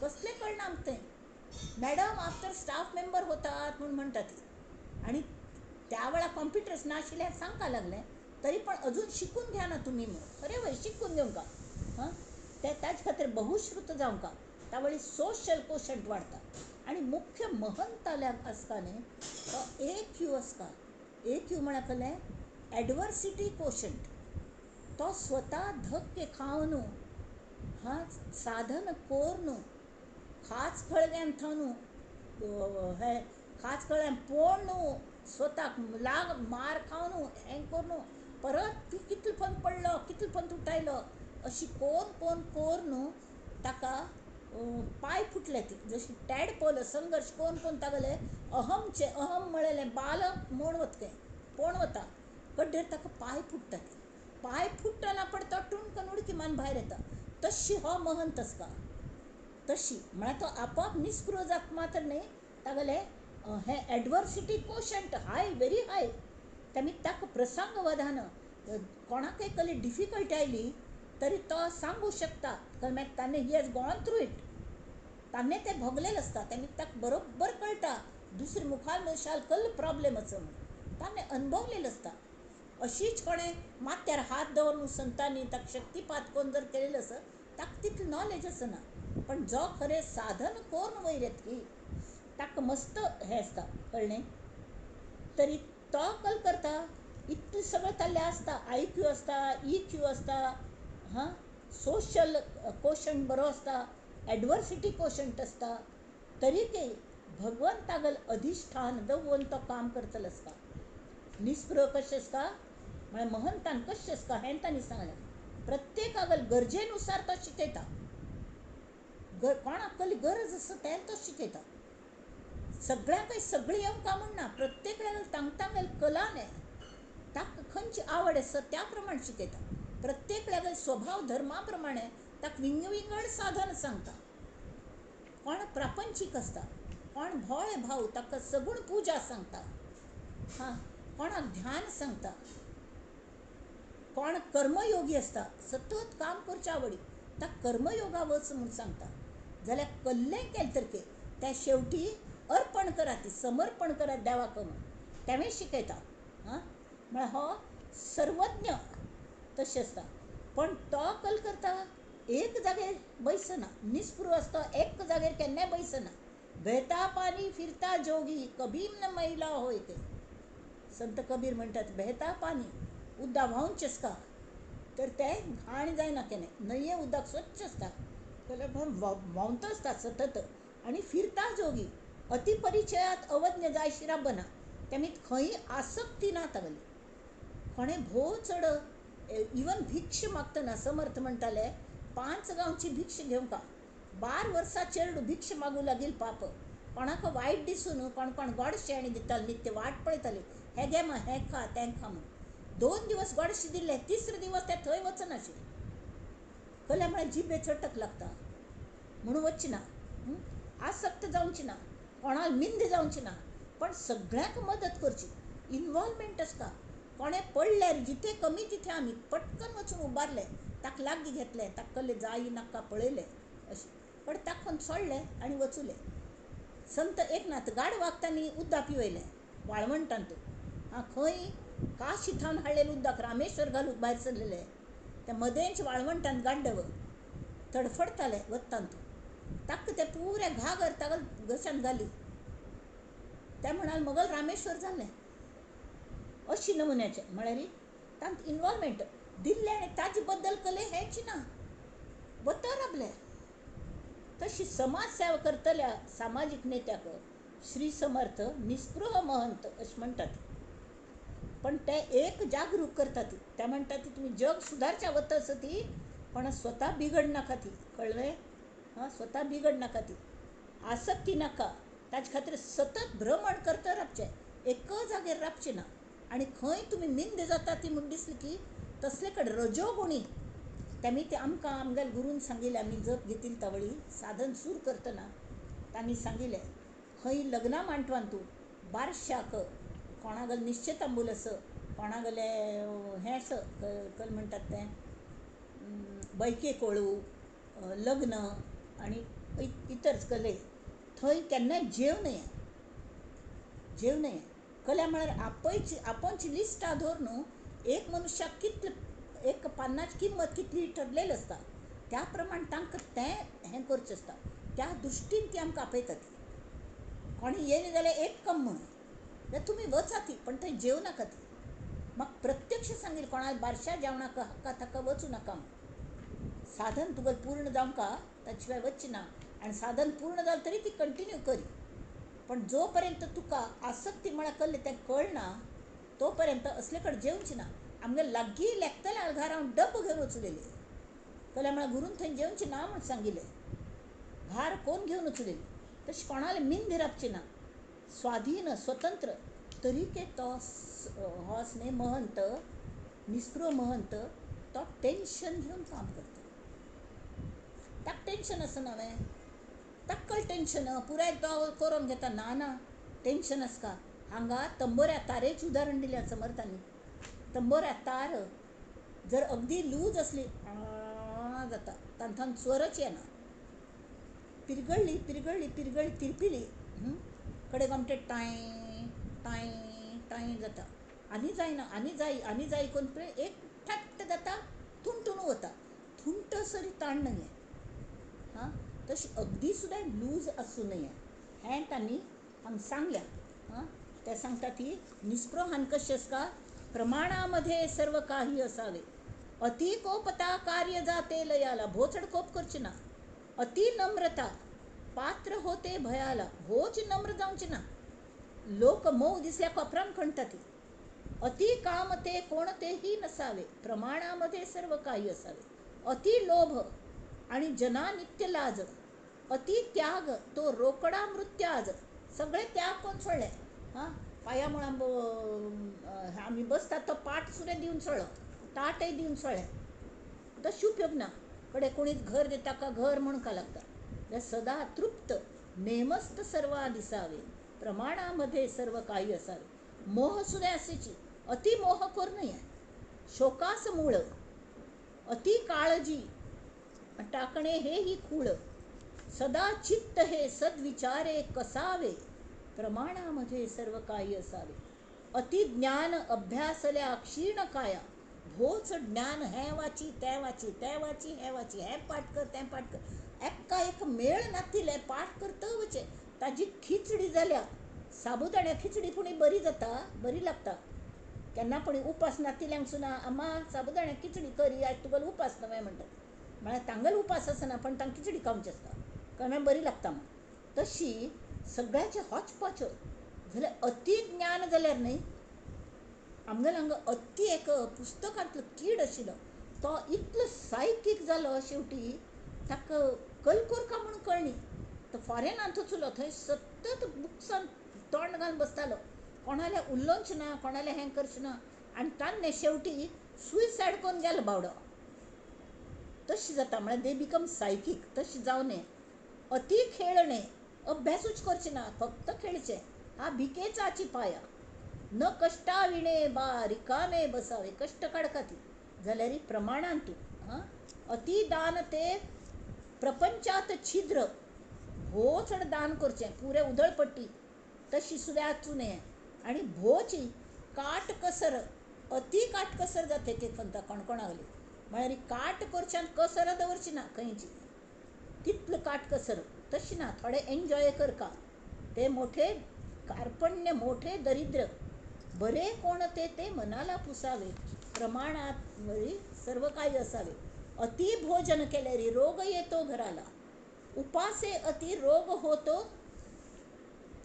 कसलें कळना आमकां तें. मॅडम आफ्टर स्टाफ मेंबर होतात म्हूण म्हणटा ती. आनी त्या वेळार कॉम्प्युटर्स नाशिल्ले सांगपा लागलें, तरी पण अजून शिकून घ्या ना तुमी म्हूण. खरें वय, शिकून घेवंका. हां, ते ताजे खातीर बहुश्रुत जावंका, त्या वेळी सोशल क्वोशंट वाडटा. आनी मुख्य महंताल्या आसता न्ही तो ए क्यू आसता. ए क्यू म्हळ्यार कसलें? Adversity quotient. तो स्वता धक्के खावन, हां, साधन कोरून, खाच खळग्यान थावन हे खाच खळग्यान पोडून, स्वताक लाग मार खावन हें करून परत कितले पंत पडलो, कितले पंत उठायलो, अशी कोन कोन कोरून ताका पांय फुटले ती. जशी टॅडपोल संघर्श कोन कोन तागेले अहमचे अहम म्हळेलें बाल मोण वता तें पोण वता, कड्डेर ताका पांय फुट्टा ती. पांय फुट्टना पडटा टुणकन उडकी मारून भायर येता. तशी हो महंत आसता. तशी म्हळ्यार तो आपोआप निस्पृह जाता मात्र न्ही, तागेले हें adversity quotient high, very high. तेमी ताका प्रसंगवधान कोणाकय कसली डिफिकल्टी आयली तरी तो सांगू शकता, कारण मागीर ताणें he has gone through it, ताणें तें भोगलेलें आसता, तेमी ताका बरोबर कळटा दुसरे मुखार मनशाक कसलो प्रॉब्लेम आसा म्हूण, ताणें अनुभवलेलें आसता. अशीच कोणें माथ्यार हात दवरून संतांनी ताका शक्तिपात करून जर केलेलो आसा ताका तितलें नॉलेज आसना, पण जो खरें साधन करून वयर येतली ताका मस्त हें आसता, कळ्ळें? तरी तो कल करता इतलें सगळें ताल्लें आसता, I Q आसता, ई क्यू आसता, हां, सोशल क्वोशंट बरो आसता, एडवर्सिटी क्वोशंट आसता, तरी ते भगवंतागल अधिष्ठान दवरून तो काम करतलो आसता. निस्पृह कशें आसता म्हळ्यार महंतान कशें आसता हें तांणी सांगलें. प्रत्येकागल गरजेनुसार तो शिकयता, कोणाक कसली गरज आसा तें तो शिकयता. सगळ्यांकय सगळीं येवंका म्हूण ना, प्रत्येकागेल तांग तांगेल कला न्ही, ताका खंयची आवड आसा त्या प्रमाण शिकयता. प्रत्येक स्वभाव धर्मा प्रमाणे ताका विंगविंगड साधन सांगता. कोण प्रापंचीक आसता, कोण भोळे भाव ताका सगूण पुजा सांगता, हां, कोणाक ध्यान सांगता, कोण कर्मयोगी आसता सतत काम करच्या आवडी ताका कर्मयोगा वच म्हूण सांगता. जाल्यार कल्लें केलें तरके त्या शेवटी अर्पण करात, समर्पण करात देवाक म्हूण तेंवूय शिकयता. हां, म्हळ्यार हो सर्वज्ञ तशें आसता. पण तो कल करता एक जाग्यार बैसना, निस्पृह आसता, एक जाग्यार केन्नाय बैसना. बेहता पानी फिरता जोगी कभी न मैला होय ते. संत कबीर म्हणटात बेहता पानी उदक व्हांवचें आसता तर तें घाण जायना केन्ना, न्हंये उदक स्वच्छ आसता व्हांवत आसता सतत. आनी फिरता जोगी अतिपरिचयात अवज्ञ जाय शिराबना, तेमी खंय आसक्ती ना तागेली. कोणें भोव चड इवन भिक्ष मागतना समर्थ म्हणटाले 5 गांवची भिक्ष घेवंका, 12 वर्सां चेरडू भिक्ष मागू लागील पाप. कोणाक वायट दिसून कोण कोण गोडशें आनी दिताले, नित्य वाट पळयताले, हें घे मा हें खा तें खा म्हूण. 2 दिवस गोडशें दिल्लें, तिसरे दिवस तें थंय वचनाशिल्लें. कल्या म्हळ्यार जिबे चटक लागता म्हणून वचना, आसक्त जावची ना, कोणाक मिंद जावची ना, पण सगळ्यांक मदत करची, इनवॉल्वमेंट आसता. कोणें पडल्यार जिथे कमी तिथे आमी पटकन वचून उबारलें, ताका लागीं घेतलें, ताका कल्लें जाय नाका पळयलें अशें, पण ताका सोडलें आनी वचुलें. संत एकनाथ गाडवाक तांणी उदक पिवयलें वाळवंटांत. हां, खंय काशी थावन हाडलेलें उदक रामेश्वर घालूंक भायर सरलेलें, त्या मदेंच वाळवंटान गाड्डव तडफडताले वत्तांत, ताका ते पुऱ्या घागर तागल घशान घाली, ते म्हणाल मगल रामेश्वर जालें. अशी नमुन्याचें म्हळ्यार तांत इनवॉल्वमेंट दिल्लें आनी ताजे बद्दल कले हेंच ना, वता राबलें. तशी समाज सेवा करतल्या सामाजीक नेत्याक श्री समर्थ निस्पृह महंत अशें म्हणटात. पण ते एक जागरूक करतात, ते म्हणटात तुमी जग सुदारच्या वता आसती पण स्वता बिगडनाका ती, कळ्ळें? हां, स्वता बिगडनाका ती, आसक्ती नाका. ताजे खातीर सतत भ्रमण करता रावचें, एक जाग्यार रावचें ना. आनी खंय तुमी निंद जाता ती म्हूण दिसली की तसले कडेन रजोगुणी तेमी ते आमकां आमगेल्या गुरून सांगिल्लें, आमी जप घेतिल्ली तावळी साधन सूर करतना तांणी सांगिल्लें खंय लग्ना मांटवान तूं बारशाक कोणागेले निश्चेतांबूल आस, कोणागेले हें आस कल म्हणटात तें बैके कोळू लग्न आनी इतर कले, थंय केन्नाय जेव न्हय, जेव न्हय. कल्या म्हळ्यार आपयची आपोनची लिस्टां दवर न्हू, एक मनुष्याक कितले एक पान्नाची किंमत कितली ठरलेली आसता त्या प्रमाण तांकां तें हें करचें आसता, त्या दृश्टीन ती आमकां आपयतात. कोणी येयलें जाल्यार एक कम म्हणून जाल्यार तुमी वचा ती, पण थंय जेव नाका ती. म्हाका प्रत्यक्ष सांगील कोणाक बारशा जेवणाक हक्का ताका वचूं नाका म्हूण. साधन तुगेलें पूर्ण जावंका ताचे शिवाय वचचें ना, आनी साधन पूर्ण जालें तरी ती कंटिन्यू करी, पण जो पर्यंत तुका आसक्ती म्हळ्यार कल्लें तें कळना तो पर्यंत असले कडेन जेवचें ना. आमगे लागीं लेखतले घरा हांव डब्बो घेवन वचलेली, कल्या म्हळ्यार गुरून थंय जेवचें ना म्हूण सांगिल्लें, घार कोण घेवन वचलेली, तशें कोणाले मिंद रावचें ना. स्वाधीन स्वतंत्र तरीके तो हो न्ही महंत निस्पृह महंत तो टेंशन घेवन काम करता. ताका टेंशन आसना वे, ताका टेंशन पुराय तो करून घेता, ना ना टेंशन आसता. हांगा तंबोऱ्या तारेचें उदाहरण दिलें समर्थांनी. तंबोऱ्या तार जर अगदी लूज आसली जाता, तांतून स्वरच येना, पिरगळ्ळी पिरगळ्ळी पिरगळ्ळी तिरपिली कडे गोमटे टांय टांय टांय जाता, आनी जायना आनी जाय आनी जाय करून पळय एक ठट्ट जाता, थुंटून वता, थुंट सरी ताण न्हय. हां, तशी अगदी सुद्दां लूज आसूं नये हें तांणी हांगा सांगल्या. हां, ते सांगता ती निस्पृहान कशें आसता, प्रमाणामध्ये सर्व काही असावे, अति कोपता कार्य जाते लयाला, भोव चड कोप करचे ना, अति नम्रता पात्र होते भयाला, भोवच नम्र जावचें ना, लोक मोव दिसल्या कोपरान खणटा ती, अति काम ते कोणतेही नसावे, प्रमाणामध्ये सर्व काही असावे, अति लोभ आणि जना नित्य लाज, अति त्याग तो रोकडा मृत्याज, सगळे त्याग कोण सोडले. हां, पांया मुळां आमी बसतात तो पाट सुद्दां दिवन सोडलो, ताटय दिवन सोडलें, तशें उपयोग ना. कडे कोणीच घर दिता का घर म्हणूंक लागता. जाल्यार सदा तृप्त नेमस्त सर्वा दिसावे, प्रमाणामध्ये सर्व काही असावे. मोह सुद्दां आसाची, अति मोह करूं नये. शोकास मूळ अति काळजी टाकणे हे ही खूळ. सदा चित्त हे सद्विचारे कसावे, प्रमाणामध्ये सर्व काही असावे. अति ज्ञान अभ्यासल्या क्षीण काया, भोच ज्ञान हें वाची तें वाची तें वाची हें वाची, हें पाठ कर तें पाठ कर, एका एक मेळ नातिल्लें पाठ करता वचें. ताजी खिचडी जाल्या, साबुदाण्या खिचडी पूण बरी जाता, बरी लागता. केन्ना पूण उपास नातिल्ल्यांक सुद्दां आमा साबुदाण्या खिचडी करी, आयज तुगेलो उपास न्हय म्हणटात. म्हळ्यार तांगेलो उपास आसना पण तांकां खिचडी खावची आसता, कारण बरी लागता म्हूण. तशी सगळ्याचे हॉचपॉच जाल्यार अति ज्ञान जाल्यार न्हय. आमगेलो हांगा अति एक पुस्तकांतलो कीड आशिल्लो, तो इतलो सायकीक जालो शेवटी ताका कलकोरका म्हूण कळ्ळी. तो फॉरेनांत वचलो, थंय सतत बुक्सान तोंड घालून बसतालो, कोणाले उलोवचें ना, कोणाले हें करचें ना, आनी तान्ने शेवटी सुयसायड करून गेलो बावडो. तशें जाता म्हळ्यार they become सायकीक. तशें जावं नये. अति खेळणे, अभ्यासूच करचें ना, फक्त खेळचें, हा भिकेचाची पाया. न कष्टा विणे बा रिकामे बसावे, कष्ट काडका ती जाल्यार प्रमाणान तूं. हां, अति दान ते प्रपंचात छिद्र, भोव चड दान करचें, पुरें उदळ पडटी तशी सुद्दां आसूं नये. आनी भोवची काटकसर, अति काटकसर जाता एक एक फंता कोणकोणागली, म्हळ्यार काट करच्यान कसर दवरची ना खंयची, तितलो काटकसर तशी ना, थोडे एन्जॉय करका. ते मोठे कार्पण्य मोठे दरिद्र, बरे कोण ते ते मनाला पुसावे, प्रमाणात सर्व काही असावे. अति भोजन केल्यारी रोग येतो घराला, उपासे अति रोग होतो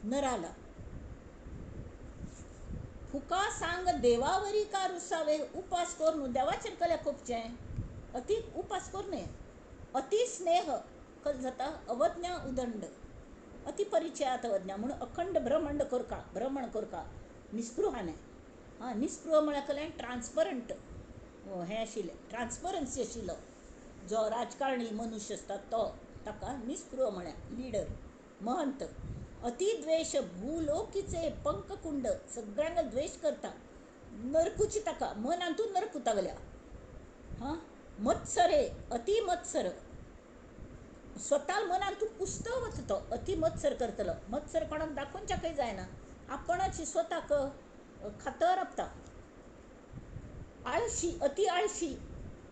नराला. फुका सांग देवावरी का रुसावे, उपास करून देवाचेर कल्या कोपचें, अति उपास करूं नये. अति स्नेह कल जाता अवज्ञा उदंड, अति परिचयात अवज्ञा म्हणून अखंड भ्रमण करका, भ्रमण करका निस्पृहाने. हां, निस्पृह म्हळ्यार कलें ट्रान्सपरंट हें आशिल्लें, ट्रान्सपरन्सी आशिल्लो जो राजकारणी मनुष्य आसता तो, ताका निस्पृह म्हळ्यार लिडर महंत. अतिद्वेष भूलोकीचे पंककुंड, सगळ्यांक द्वेष करता, नरकुची ताका मनांतून नरकू तागल्या. हां, मत्सरे अति मत्सर, स्वता मनांतून कुसतो वता तो, अति मत्सर करतलो. मत्सर कोणाक दाखोवच्याकय जायना, आपणच स्वताक खातर आपता. आळशी, अति आळशी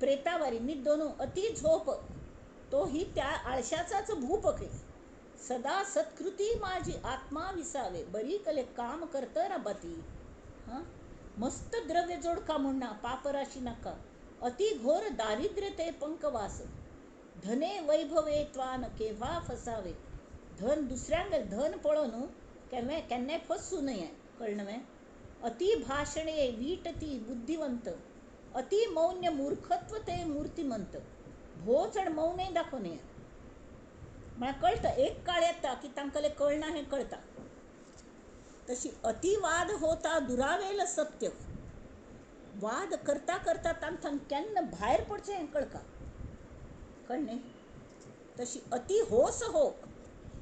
प्रेतावारी निद्दोनू, अति झोप तो ही त्या आळशाचाच भूप खंय. सदा सत्कृती माझी आत्मा विसावे, बरी कले काम करत राबाती. हां, मस्त द्रव्य जोडका म्हणना, पापराशी नाका. अति घोर दारिद्र्य ते पंकवास, धने वैभवे त्वान केव्हा फसावे. धन दुसऱ्यांक धन पळोवन केन्ना केन्नाय फसूं नये, कळ्ळें न्हय. अति भाषणे वीटती बुद्धिवंत, अति मौन्य मूर्खत्व ते मूर्तिमंत. भोव चड मौनय दाखोवं नये. म्हळ्यार कळटा एक काळ येता की तांकां कळना हें कळटा. तशी अतिवाद होता दुरावेल सत्य, वाद करता करता तांकां केन्ना भायर पडचें हें कळका, कळ्ळें. तशी अति होस हो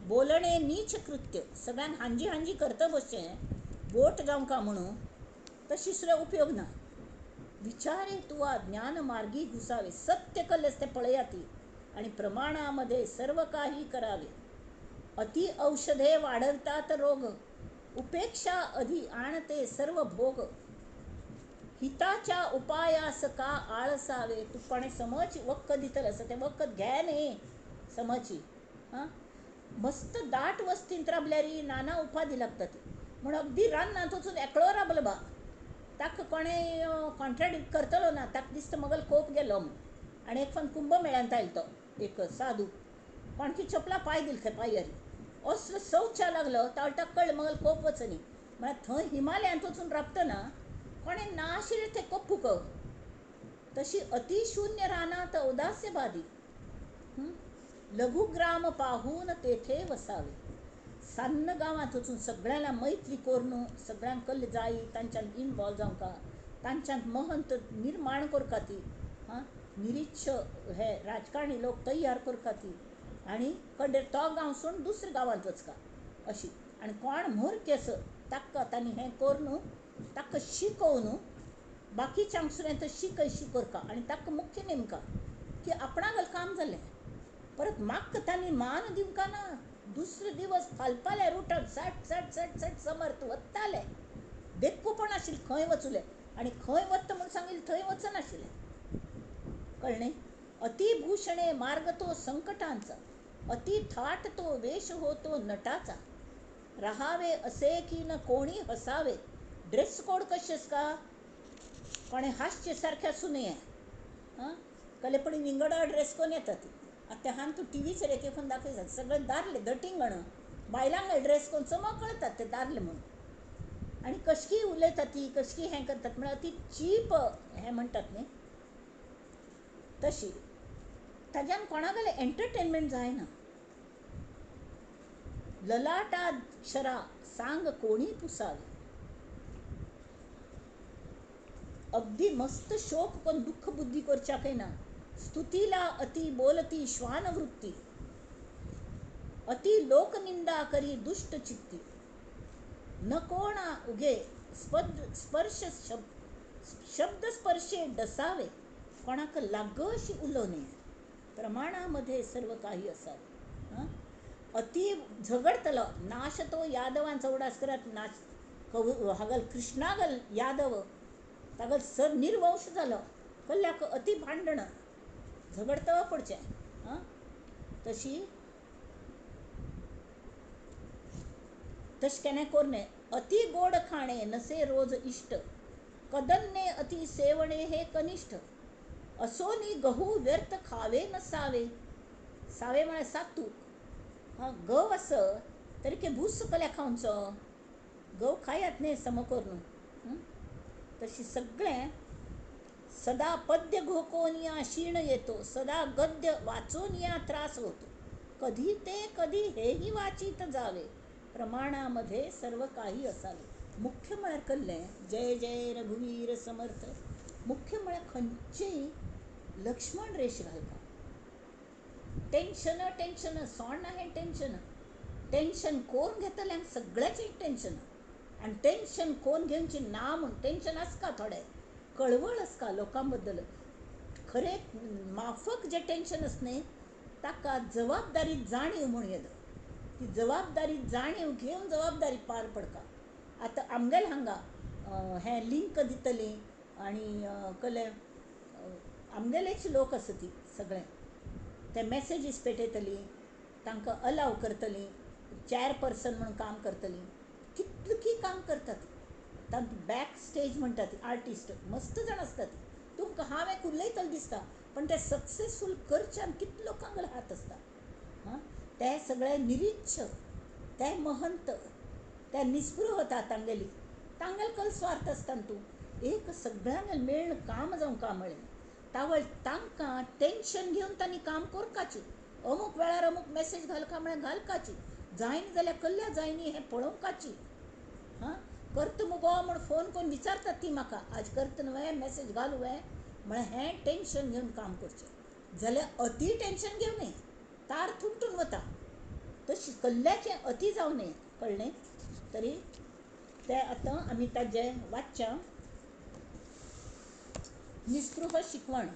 बोलणे नीच कृत्य, सगळ्यांक हांजी हांजी करता बसचें वोट जावंका म्हणून, तशी सुद्दां उपयोग ना. विचारे तुवा ज्ञान मार्गी घुसावे, सत्य कल्लें तें पळयात आणि प्रमाणामध्ये सर्व काही करावे. अति औषधे वाढवतात रोग, उपेक्षा अधि आणते सर्व भोग. हिताच्या उपायास का आळसावे. तूं कोणें समज वखद दितलें आसा तें वखद घे न्ही समजी. हां, मस्त दाट वस्तींत राबल्यार नाना उपाधी लागतात म्हूण अगदी रानांत वचून एकलो राबलो बा, ताका कोणें कॉन्ट्राडिक्ट करतलो ना, ताका दिसता मगल कोप गेलो म्हूण. आनी एक फावट कुंभमेळ्यांत आयलो तो एक साधू, कोणकी चपला पांय दिल खंय पांयार, असलो शौचा लागलो ताका कळ्ळें मगल कोप वचनी. म्हळ्यार थंय हिमालयांत वचून राबतना कोणें ना आशिल्लें तें कोपूक. तशी अतिशून्य रानांत औदास्य बादी, लघुग्राम पाहून तेथे वसावे. सान्न गांवांत वचून सगळ्यांना मैत्री करून सगळ्यांक कल्ले जाय तांच्यान इनवॉल्व जावंका, तांच्यांत महंत निर्माण करका ती, आं निरीच्छ हे राजकारणी लोक तयार करका ती आनी कडे तो गांव सोडून दुसऱ्या गांवांत वचका अशी. आनी कोण म्हूर्ख आसा ताका तांणी हें करून ताका शिकोवन बाकीच्यांक सुद्दां शिकयशी करका आनी ताका मुख्य नेमका की आपणागेर काम जालें. परत म्हाका तांणी मान दिवंक ना. दुसरे दिवस फालपाले रुटार सट सट सट सट समर्थ वताले, देखू पण आशिल्लें खंय वचुले आनी खंय वता म्हूण सांगिल्लें थंय वचनाशिल्लें. कळ्ळें? अतिभूषणे मार्ग तो संकटांचा, अति थाट तो वेश होतो नटाचा, राहावे असे की न कोणी हसावे. ड्रेस कोड कशें आसता, कोणें हांसचे सारकें आसूं नये. आं कलेपणी विंगड ड्रेस कोन येतात. आतां हांगा तूं टिवीचेर एक एक दाखयतात सगळे दादले धटिंगण, बायलांक ड्रेस कोन चमक कळतात ते दादले म्हणून, आनी कशकी उलयतात ती कशकी हें करतात म्हळ्यार ती चीप हें म्हणटात न्ही तशी. ताज्यान कोणागेलें एंटरटेनमेंट जायना. ललाटाक्षरा सांग कोणी पुसावे. अगदी मस्त शोक पण दुःख बुद्धी करच्याकय ना. स्तुतीला अति बोलती श्वानवृत्ती, अति लोकनिंदा करी दुष्ट चित्ती, न कोणा उगे स्पर्श शब्द स्पर्शे डसावे, कोणाक लागशी उलोवणे. प्रमाणामध्ये सर्व काही असावे. हां अति झगडतलो नाश तो यादवांचो उडास करात नाश हागल कृष्णागल यादव तागल सर निर्वंश जालो कल्ल्याक अति भांडण झगडतो पडचें. आं तशी तशें केन्ना करूं. अति गोड खाणे नसे रोज इश्ट, कदन्ने अति सेवणे हे कनिष्ठ, असोनी गहू व्यर्थ खावे नसावे. सावे म्हळ्यार सातू. हां गव आस तरी के भूस कल्या खावचो, गव खायात न्ही सम करून. तशी सगळें सदा पद्य घोकोनिया क्षीण येतो, सदा गद्य वाचोनिया त्रास होतो, कधी ते कधी हेही वाचित जावे, प्रमाणामध्ये सर्व काही असावे. मुख्य म्हळ्यार कल्लें जय जय रघुवीर समर्थ. मुख्य म्हळ्यार खंयचेय लक्ष्मण रेश घालता. टेन्शन टेन्शन सोडना हें टेन्शन, टेन्शन कोण घेतल्यांक सगळ्याचें टेन्शन, आनी टेन्शन कोण घेवचें ना म्हूण टेन्शन आसता थोडें, कळवळ आसता लोकां बद्दल. खरें माफक जें टेन्शन आसता न्ही ताका जबाबदारी जाणीव म्हूण येता. ती जबाबदारी जाणीव घेवन जबाबदारी पार पडटा. आतां आमगेले हांगा हें लिंक दितली आनी कले आमगेलेच लोक आसा ती सगळे ते मॅसेजीस पेटयतली, तांकां अलाव करतली, चॅरपर्सन म्हणून काम करतली, कितलें की काम करतात. तांकां बॅक स्टेज म्हणटात, आर्टिस्ट मस्त जाण आसतात. तुमकां हांव एक उलयतलें दिसता पण ते सक्सेसफूल करच्यान कितले लोकांक हात आसता. हां ते सगळे निरीच्छ, ते महंत, ते निस्पृहता तांगेली, तांगेलो कल स्वार्थ आसता तूं एक सगळ्यांक मेळ्ळ काम जावंक म्हळें तावळ तांकां टेन्शन घेवन तांणी काम करपाचें. अमूक वेळार अमूक मॅसेज घालका म्हळ्यार घालकाची, जायना जाल्यार कल्ल्या जायनी हें पळोवपाची. हां करता मुगो म्हूण फोन करून विचारतात ती म्हाका, आज करता न्हय मॅसेज घालू वे म्हळ्यार हें टेन्शन घेवन काम करचें. जाल्यार अति टेन्शन घेवं नये, तार तुटून वता. तशी कल्ल्याचें अति जावं नये. कळ्ळें? तरी तें आतां आमी ताजें वाचच्या. निस्पृह शिकवण.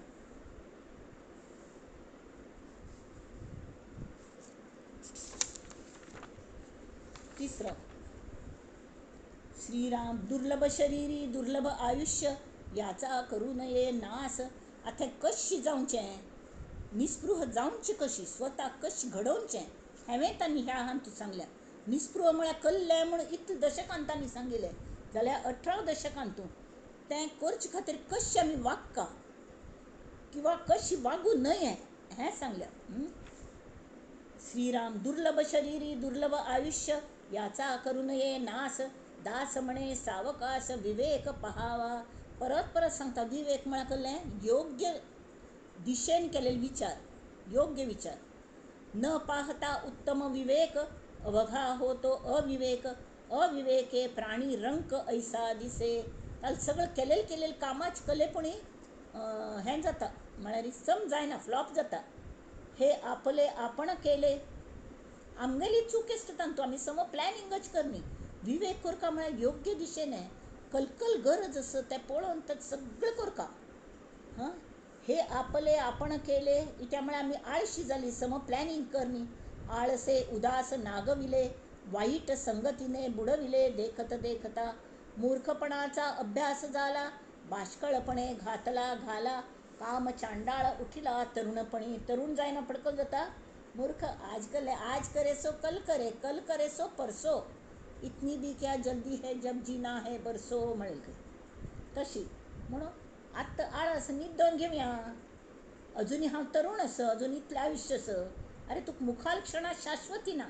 तिसरं, श्रीराम दुर्लभ शरीरी दुर्लभ आयुष्य याचा करू नये नास. आतां कशी जावचें, निस्पृह जावचें कशी, स्वता कशी घडोवचें हांवें तांणी ह्या हातूंत सांगल्या. निस्पृह म्हळ्यार कल्लें म्हूण इतले दशकान तांणी सांगिल्लें जाल्यार 18 दशकान तूं तें करचे खातीर कशें आमी वागका किंवा कशी वागू नये हें सांगलें. श्रीराम दुर्लभ शरीरी दुर्लभ आयुष्य याचा करू नये नास, दास म्हणे सावकाश विवेक पहावा. परत परत सांगता विवेक म्हळ्यार कसलें, योग्य दिशेन केलेले विचार, योग्य विचार. न पाहता उत्तम विवेक अवघा होतो अविवेक, अविवेके प्राणी रंक ऐसा दिसे. ताल सगळं केलेलं केलेलं कामाच कलेपणी हें जाता, म्हळ्यार सम जायना, फ्लॉप जाता. हे आपले आपण केले, आमगेली चूक आसता तांतू, आमी सम प्लॅनिंगच करनी. विवेक करका म्हळ्यार योग्य दिशेने कलकल गरज आसा तें पळोवन तें सगळें करका. हां, हे आपले आपण केले त्या म्हळ्यार आमी आळशी जाली, सम प्लॅनिंग करनी. आळसे उदास नागविले, वाईट संगतीने बुडविले देखत देखता. मूर्खपणाचा अभ्यास झाला, बाष्कळपणे घातला घाला. काम चांडाळ उठिला तरुणपणी. तरुण जायना पडकल जाता मूर्ख. आज कल आज करे सो कल करे, कल करे सो परसो, इतनी बी क्या जल्दी है जब जीना है बरसो म्हणेल तशी. म्हणून आत्तां आळस न्हिदोन घेवया, अजुनूय हांव तरुण आसा, अजून इतलें आयुश्य आसा. अरे तुका मुखार क्षणात शाश्वती ना,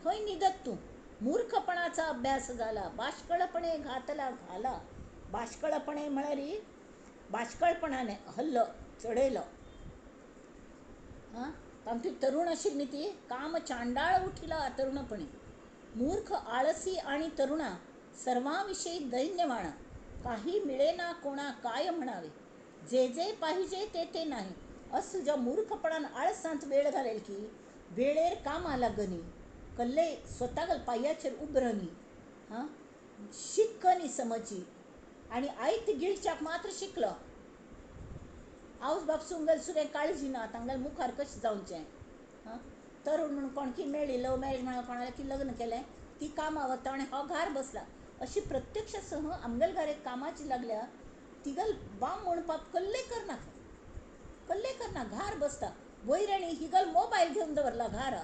खंय न्हिदत तूं. मूर्खपणाचा अभ्यास झाला, बाष्कळपणे घातला घाला. बाष्कळपणे म्हळ्यार बाष्कळपणाने हल्लो चडयलो. हां, तांतूं तरुण आशिल्ली ती काम चांडाळ उठिला तरुणपणी. मूर्ख आळसी आणि तरुणा सर्वांविषयी दैन्यवाणा. काही मिळेना कोणा काय म्हणावे, जे जे पाहिजे ते ते नाही. असं ज्या मूर्खपणान आळसांत वेळ घालेल की वेळेर कामा लागनी, कल्ले स्वताक पांयाचेर उबरनी, हां, शिकनी समजी. आनी आयत गिळच्याक मात्र शिकलो. आवज बापसूंगेल सुद्दां काळजी ना, तांगेले मुखार कशें जावचें. हां, तरुण म्हणून कोणकी मेळ्ळी, लव मॅरेज म्हणून कोणाक की लग्न केलें, ती कामां वता आनी हो घार बसला. अशी प्रत्यक्ष सह आमगेले घरा कामाची लागल्या. तिगल बाम म्हणपाक कल्ले करना, कल्ले करना, घार बसता. वयर आनी हिगल मोबायल घेवन दवरला घारा,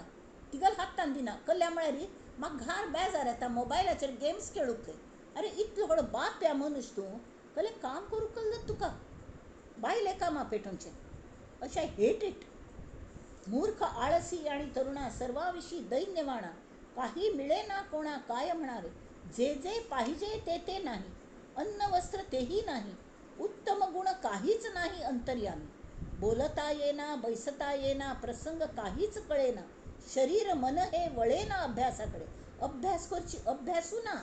तिगल हातान दिना. कल्ल्या म्हळ्यार म्हाका घार बेजार येता मोबायलाचेर गेम्स खेळूंक. अरे इतलो व्हडलो बाप या मनीस तूं, कल्ले काम करूंक कल्ले तुका बायले कामां पेटोवचें. अशें हेट it. मूर्ख आळसी आणि तरुणा सर्वांविषयी दैन्यवाणा. काही मिळेना कोणा काय म्हणावे, जे जे पाहिजे ते ते नाही. अन्न वस्त्र तेही नाही, उत्तम गुण काहीच नाही अंतर्यामी. बोलता येना बैसता येना, प्रसंग काहीच कळेना. शरीर मन हे वळेना अभ्यासाकडे. अभ्यास करची अभ्यासू ना,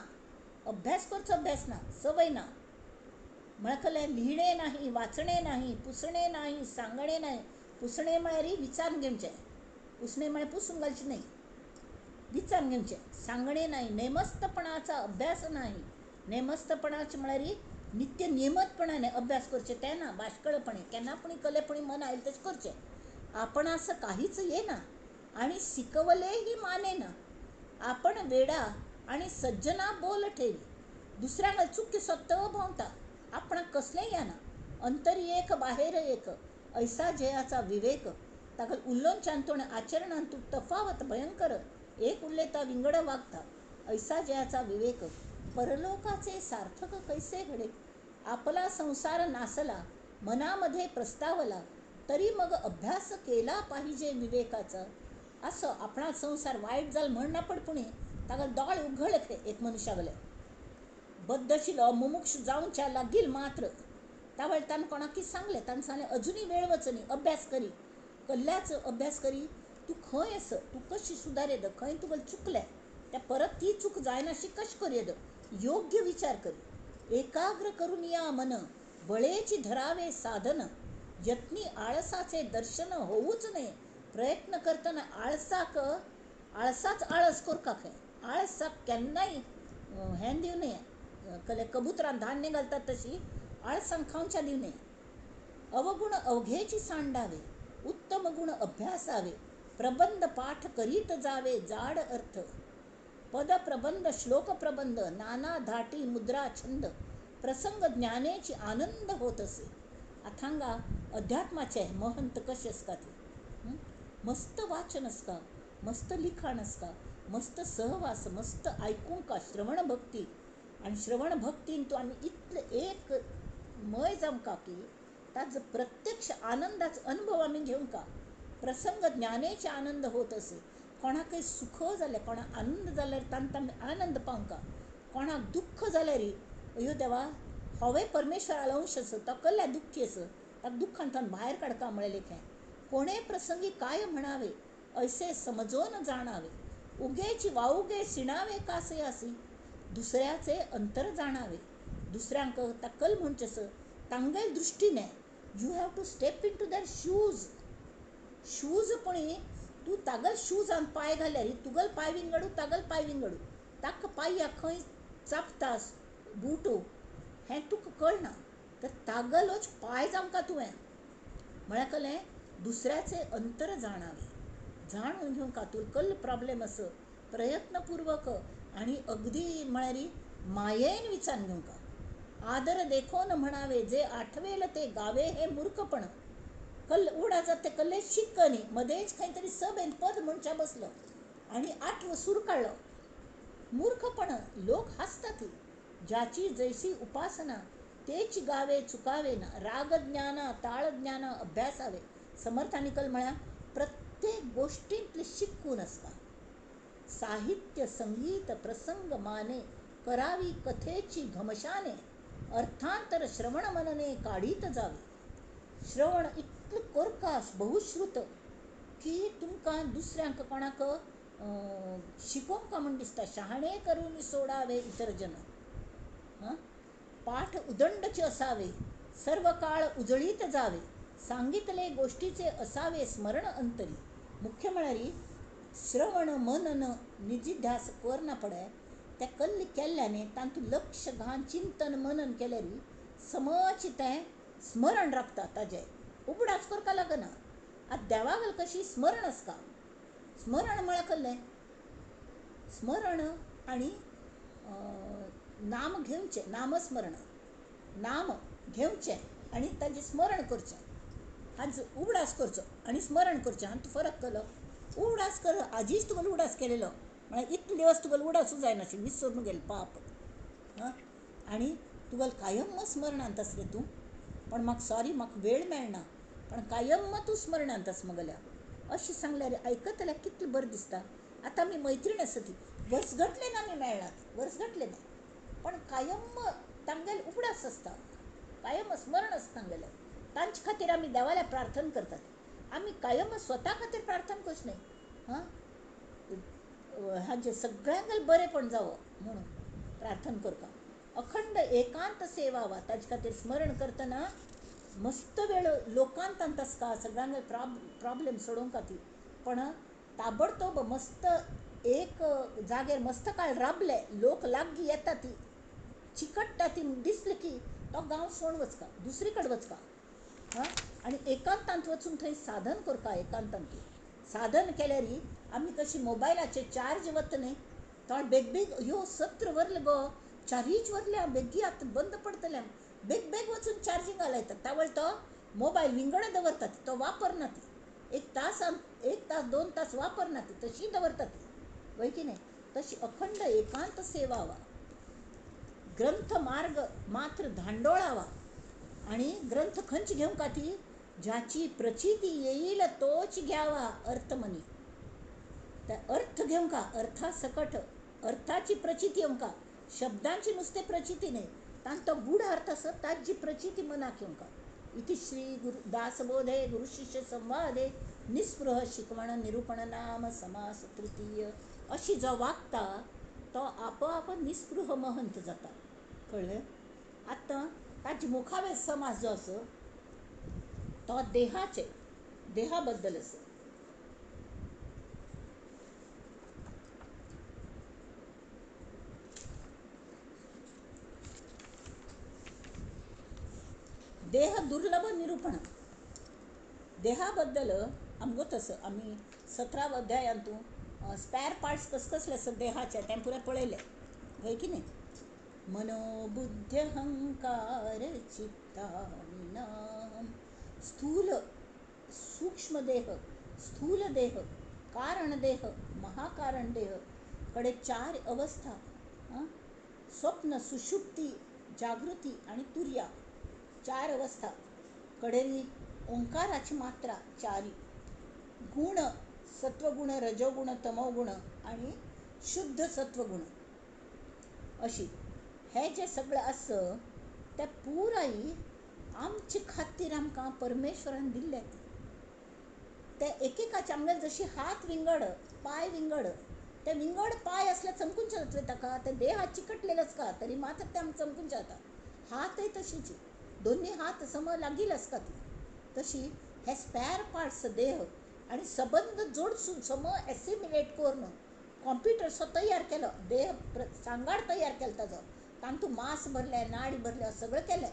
अभ्यास करचो अभ्यास ना, सवय ना. म्हळ्यार लिहिणे नाही, वाचणे नाही, पुसणे नाही, सांगणे नाही. पुसणे म्हळ्यार विचारून घेवचें, पुसणे म्हळ्यार पुसून घालचें न्हय, विचारून घेवचें. सांगणे नाही, नेमस्तपणाचा अभ्यास नाही. नेमस्तपणाचे म्हळ्यार नित्य नियमतपणाने अभ्यास करचे ते ना, बाष्कळपणे केन्ना पुणी कलेपणी मन आयलें तशें करचें. आपणास काहीच येना आणि शिकवलेही मानेना. आपण वेडा आणि सज्जना बोल ठेवी. दुसऱ्यांक चुकी स्वतः भोंवता, आपणाक कसलें येना. अंतरी एक बाहेर एक ऐसा जयाचा विवेक. ताका उलोवच्यान आनी आचरणांतू तफावत भयंकर. एक उलयता विंगड वागता ऐसा जयाचा विवेक. परलोकाचे सार्थक कैसे घडे. आपला संसार नासला, मनामध्ये प्रस्तावला, तरी मग अभ्यास केला पाहिजे विवेकाचा. असं आपणा संसार वायट जाल म्हण ना पड पुणे ताका दोळे उघडले खंय एक मनशा गेले बद्धशिलो मुमुक्ष जावच्या लागील मात्र. त्या वेळार ताणें कोणाकय सांगलें, ताणें सांगलें अजुनूय वेळ वचनी, अभ्यास करी, कल्ल्याचो अभ्यास करी. तूं खंय आसा, तूं कशी सुदार येता, खंय तुका चुकलें त्या परत ती चूक जायना अशी कशी करूं येता, योग्य विचार करी. एकाग्र करून या मन, बळेची धरावे साधन. यत्नी आळसाचे दर्शन होऊच नये. प्रयत्न करतना आळसाक आळसाच आळस करका खंय. आळसाक केन्नाय हें दिवं नये, कले कबुतरान धान्य घालतात तशी आळसान खावच्या दिवं नये. अवगुण अवघेची सांडावे, उत्तम गुण अभ्यासावे. प्रबंध पाठ करीत जावे जाड अर्थ. पद प्रबंध श्लोक प्रबंध नाना धाटी मुद्रा छंद. प्रसंग ज्ञानेची आनंद होत असे. आतां अध्यात्माचे महंत कशे आसता ते, मस्त वाचन आसता, मस्त लिखाण आसता, मस्त सहवास, मस्त आयकूंक श्रवण भक्ती. आनी श्रवण भक्तीन तूं आमी इतले एक मय जावंका की ताजो प्रत्यक्ष आनंदाचो अनुभव आमी घेवंका. प्रसंग ज्ञानेचे आनंद होत असे. कोणाकय सुख जाल्यार, कोणाक आनंद जाल्यार तांकां आमी आनंद पावंका. कोणाक दुख्ख जाल्यार अयो देवा होवूय परमेश्वरालो अंश आसा, तो कसल्या दुख्खी आसा, ताका दुख्खांतल्यान भायर काडका म्हळ्ळें लेखें. कोणे प्रसंगी काय म्हणावे ऐसे समजून जाणावे. उगेची वाऊगे सिणावे कासयासी, दुसऱ्याचे अंतर जाणावे, दुसऱ्यांक ताकल म्हणचें तांगेल दृश्टीने you have to step into their shoes. Shoes पळय तूं तागल शूजान पांय घाल्यार तुगल पांय विंगडू तागल पांय विंगडू, ताका पांया खंय चापता बुटू हें तुका कळना, तर तागलोच पांय जावंका तुवें. म्हळ्यार कलें दुसऱ्याचे अंतर जाणावे, जाणून घेवंक तुका कल्ल प्रॉब्लेम आसा प्रयत्नपूर्वक आनी अगदी म्हळ्यार मायेन विचारून घेवंक. आदर देखोन म्हणावे जे आठवेल ते गावे हे मूर्खपण. कल्ल उडा जाता ते कल्ले शिक्क न्ही, मदेंच खंय तरी सभेन पद म्हणच्या बसलो आनी आठवो सूर काडलो, मूर्खपण. लोक हांसतात. ज्याची जैसी उपासना तेच गावे चुकावे ना, रागज्ञाना ताळज्ञाना अभ्यासावे. समर्थांनी कल म्हळ्यार प्रत्येक गोश्टींतलें शिकून आसता. साहित्य संगीत प्रसंग माने करावी कथेची घमशाने, अर्थांतर श्रवण मनने काढीत जावे. श्रवण इतलें कोरकास बहुश्रुत की तुमकां दुसऱ्यांक कोणाक शिकोवंक म्हूण दिसता. शहाणे करून सोडावे इतर जन. पाठ उदंडचे असावे, सर्व काळ उजळीत जावे, सांगितले गोष्टीचे असावे स्मरण अंतरी. मुख्य म्हळ्यार श्रवण मनन निजिध्यास करना पडे, त्या कल्ल केल्ल्याने तातूंत लक्ष घालून चिंतन मनन केल्यार समज तें स्मरण राबता ताजें, उगडास करपाक लागना. आतां देवागेर कशी स्मरण आसता. स्मरण म्हळ्यार कसलें? स्मरण आनी नाम घेवचें, नामस्मरण, नाम घेवचें आनी ताजें स्मरण करचें. हांचो उगडास करचो आनी स्मरण करचें हातूंत फरक केलो. उगडास कर, आजीच तुगेलो उगडास केलेलो म्हळ्यार इतले दिवस तुगेलो उगडासूच जायनाशिल्लो, विसरून गेलो पाप. आनी तुगेलो कायम स्मरणांत आसलें तूं, पण म्हाका सॉरी म्हाका वेळ मेळना, पण कायम तूं स्मरणांत आस म्हगेल्या. अशें सांगल्यार आयकतल्याक कितलें बरें दिसता. आतां आमी मैत्रीण आसा ती, वर्स घातलें ना आमी मेळ्ळात, वर्स घातलें ना, पण कायम तांगेले उगडास आसता, कायम स्मरण आसता तांगेलें. तांचे खातीर आमी देवाल्या प्रार्थना करतात. आमी कायम स्वता खातीर प्रार्थना करच न्हय, हां, हांचे सगळ्यांक बरेंपण जावो म्हणून प्रार्थना करता. अखंड एकांत सेवावा, ताजे खातीर स्मरण करतना मस्त वेळ लोकांत आसता, सगळ्यांक प्रॉब्लेम सोडोवंक खातीर, पण ताबडतोब मस्त एक जाग्यार मस्त काळ राबले, लोक लागीं येता ती चिकट्टा ती दिसली की तो गांव सोडून वचका, दुसरी कडेन वचका. हां, आनी एकांतांत वचून थंय साधन करता. एकांतांत साधन केल्यार आमी कशी मोबायलाचे चार्ज वता न्हय, तो बेगबेग ह्यो सत्र वरले गो, चारीच वरल्या बेगी आतां बंद पडटलें, बेग बेग वचून चार्जींग घालयतात. तावळ तो मोबायल विंगड दवरतात, तो वापरना ती, एक तास एक तास 2 तास वापरना ती, तशी दवरतात ती, वय की न्हय. तशी अखंड एकांत सेवावा, ग्रंथ मार्ग मात्र धांडोळावा. आनी ग्रंथ खंयचे घेवंक ती, ज्याची प्रचिती येईल तोच घ्यावा अर्थमनी. त्या अर्थ घेवंक, अर्था सकट अर्थाची प्रचिती येवंक, शब्दांची नुस्तें प्रचिती न्हय, तांचो गूढ अर्थ आसा ताजी प्रचिती मनाक येवंक. इति श्री गुरु दासबोधे गुरुशिष्य संवादे निस्पृह शिकवण निरूपण नाम समास तृतीय. अशी जो वागता तो आपोआप निस्पृह महंत जाता. कळ्ळें? आतां ताजे मुखावेलो समास जो आसा तो देहाचे, देहा बद्दल आसा. देह दुर्लभ निरूपण, देहा बद्दल आमगो तसो आमी 17 अध्यायांतू स्पॅर पार्ट्स कस कसले आसा देहाचे तें पुराय पळयलें, हय की न्हय. मनोबुद्ध्यहंकार चित्तानि स्थूल सूक्ष्म देह, स्थूल देह, कारण देह, महाकारण देह कडे 4 अवस्था, स्वप्न, सुषुप्ती, जागृती आनी तुर्या, 4 अवस्था. कडेरी ओंकाराची मात्रा 4, गुण सत्वगुण, रजोगुण, तमोगुण आनी शुद्ध सत्वगुण. अशी हे जे सगळें आसा तें पुराय आमचे खातीर आमकां परमेश्वरान दिल्लें. ते एकेकाचे आमगेले जशी हात विंगड, पांय विंगड, ते विंगड पांय आसल्यार चमकून जातले ताका, ते देह चिकटलेलेच का तरी मात ते आमकां चमकून जाता. हातय तशीच, दोन्ही हात सम लागील आसता ती. तशी हे स्पॅर पार्ट्स देह आनी सबंद जोडसून सम एसिमिलेट करून कॉम्प्युटर सो तयार केलो, देह सांगाड तयार केलो ताजो. तातूंत मांस भरलें, नाडी भरल्या, सगळें केलें.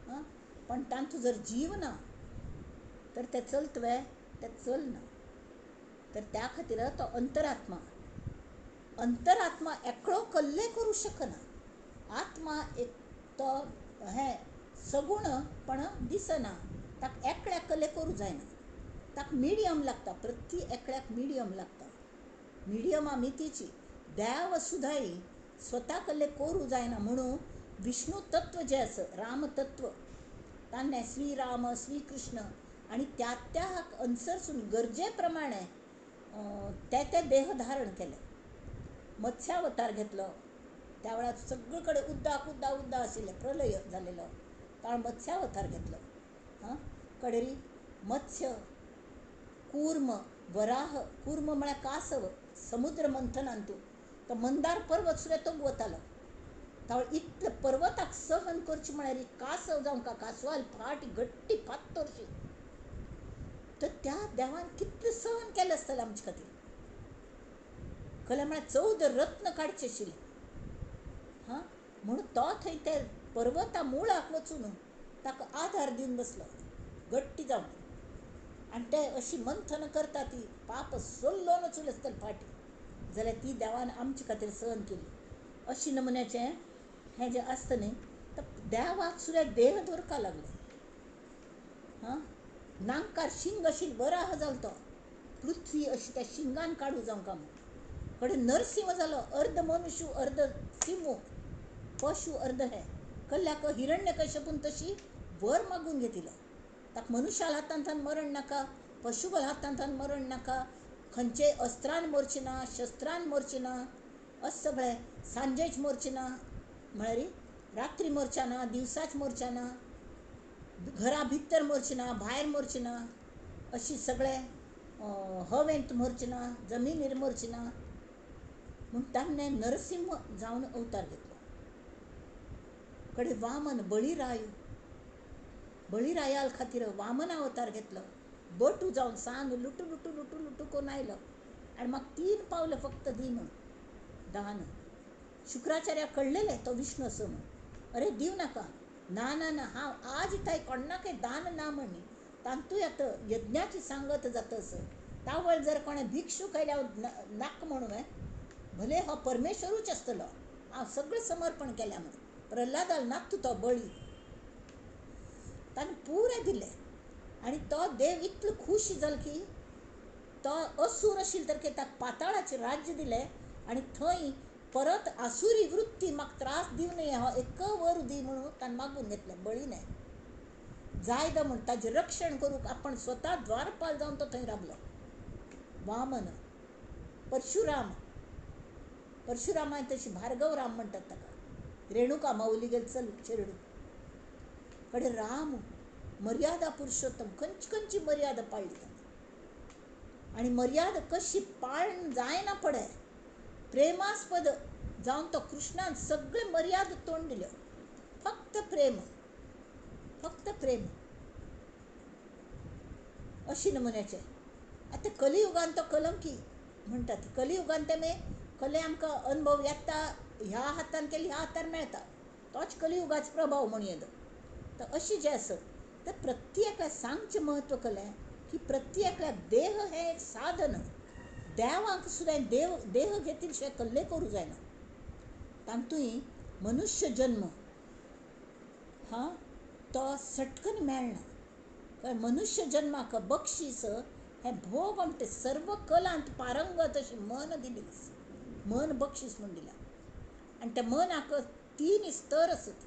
आं, पण तातूंत जर जीव ना तर तें चलतवे, तें चलना. तर त्या खातीर तो अंतरात्मा, अंतरात्मा एकलो कल्ले करूं शकना. आत्मा एक तो हें सगूण पण दिसना, ताका एकल्याक कल्ले करूं जायना, ताका मिडियम लागता. प्रति एकल्याक मिडियम लागता. मिडियम आमी तिची देव सुद्दां स्वता कल्ले करूं जायना. म्हणून विष्णू तत्व जें आसा, रामतत्व, ताणें श्रीराम श्रीकृष्ण आनी त्या त्या अनुसरसून गरजे प्रमाणे ते ते देह धारण केले. मत्स्यावतार घेतलो, त्या वेळार सगळे कडेन उद्दाक उद्दा उद्दा आशिल्लें, प्रलय जालेलो, ताणें मत्स्यावतार घेतलो. हां, कडेरी मत्स्य, कूर्म, वराह. कूर्म म्हळ्यार कासव, समुद्र मंथनांतू तो मंदार पर्वत सुद्दां तो वतालो. तावळ इतले पर्वताक सहन करचें म्हळ्यार कासव जावंक का, कासवाल फाट घट्टी फात्तरशी. तर त्या देवान कितलें सहन केलें आसतलें आमचे खातीर. कलें म्हळ्यार 14 रत्न काडचें आशिल्लें. हां, म्हणून तो थंय ते पर्वता मुळाक वचून ताका आधार दिवन बसलो घट्टी जावन. आनी ते अशी मंथन करता ती पाप सोल्लोन वचून आसतलें फाटी, जाल्यार ती देवान आमचे खातीर सहन केली. अशी नमुन्याचें हें जें आसता न्ही, तर देवाक सुद्दां देह दवरपाक लागले. हां, नांकार शिंग अशी वराह जालो तो, पृथ्वी अशी त्या शिंगान काडू जावंक म्हूण. कडेन नरसिंह जालो, अर्द मनुष्य अर्द सिंह, पशु अर्द हें. कल्ल्याक हिरण्य कश्यपून तशी वर मागून घेतिलो. ताका मनुष्याल हातांतल्यान मरण नाका, पशुबल हातांतल्यान मरण नाका, खंयचे अस्त्रान मरचें ना, शस्त्रान मरचें ना, अशें सगळें, सांजेच मरचें ना म्हळ्यार रात्री मरचें ना, दिवसाच मरचें ना, घरा भितर मरचें ना, भायर मरचें ना, अशी सगळें हवेंत मरचें ना, जमिनीर मरचें ना. म्हूण ताणें नरसिंह जावन अवतार घेतलो. कडेन वामन बळीराय, बळीरायाल खातीर वामन अवतार घेतलो. बटू जावन सांग लुटू लुटू लुटू लुटू करून आयलो आनी म्हाका 3 पावलां फक्त दी म्हूण दान. शुक्राचार्याक कळ्ळेलें तो विष्णू आसा म्हूण. अरे दिव नाका, ना ना ना, हांव आज थंय कोणाकय दान ना म्हणी. तांतूय आतां यज्ञाची सांगत जाता असो तावळ जर कोणें भिक्षू आयल्यार नाका म्हणूं, भले हो परमेश्वरूच आसतलो, हांव सगळें समर्पण केलें म्हूण. प्रल्हादाल नाक तो बळी, ताणें पुरें दिलें. आनी तो देव इतलो खूश जालो की तो असूर आशिल्लो तर ताका पाताळाचें राज्य दिलें. आनी थंय परत आसुरी वृत्ती म्हाका त्रास दिवं नये, हो एक वर दी म्हणून ताणें मागून घेतलें बळीने. जायदा म्हूण ताजें रक्षण करूंक आपण स्वता द्वारपाल जावन तो थंय राबलो. वामन, परशुराम, परशुरामाय तशी भार्गव राम म्हणटात ताका, रेणुका माऊली गेल चल चेरडू. कडेन राम मर्यादा पुरुषोत्तम, खंयची खंयची मर्यादा पाळ्ळी ताणें. आनी मर्यादा कशी पाळण जायना पडे, प्रेमास्पद जावन तो कृष्णान सगळे मर्यादा तोंड दिल्यो. फक्त प्रेम, फक्त प्रेम अशी नमुन्याचें. आतां कलियुगान तो कलंकी म्हणटात. कलियुगान तें कले आमकां अनुभव येता, ह्या हातान केली ह्या हातान मेळटा, तोच कलियुगाचो प्रभाव म्हण येता. तर अशी जें आसा तर प्रत्येकाक सांगचें म्हत्व कलें की प्रत्येकाक देह हें एक साधन. देवाक सुद्दां देव देह घेतील शिवाय कल्ले करूं जायना. तातूंय मनुष्य जन्म हां तो सटकन मेळना. कारण मनुष्य जन्माक बक्षीस हें भोग म्हणटा सर्व कलांत पारंगत अशें मन दिलें, मन बक्षीस म्हूण दिलां. आनी त्या मनाक 3 स्तर आसत.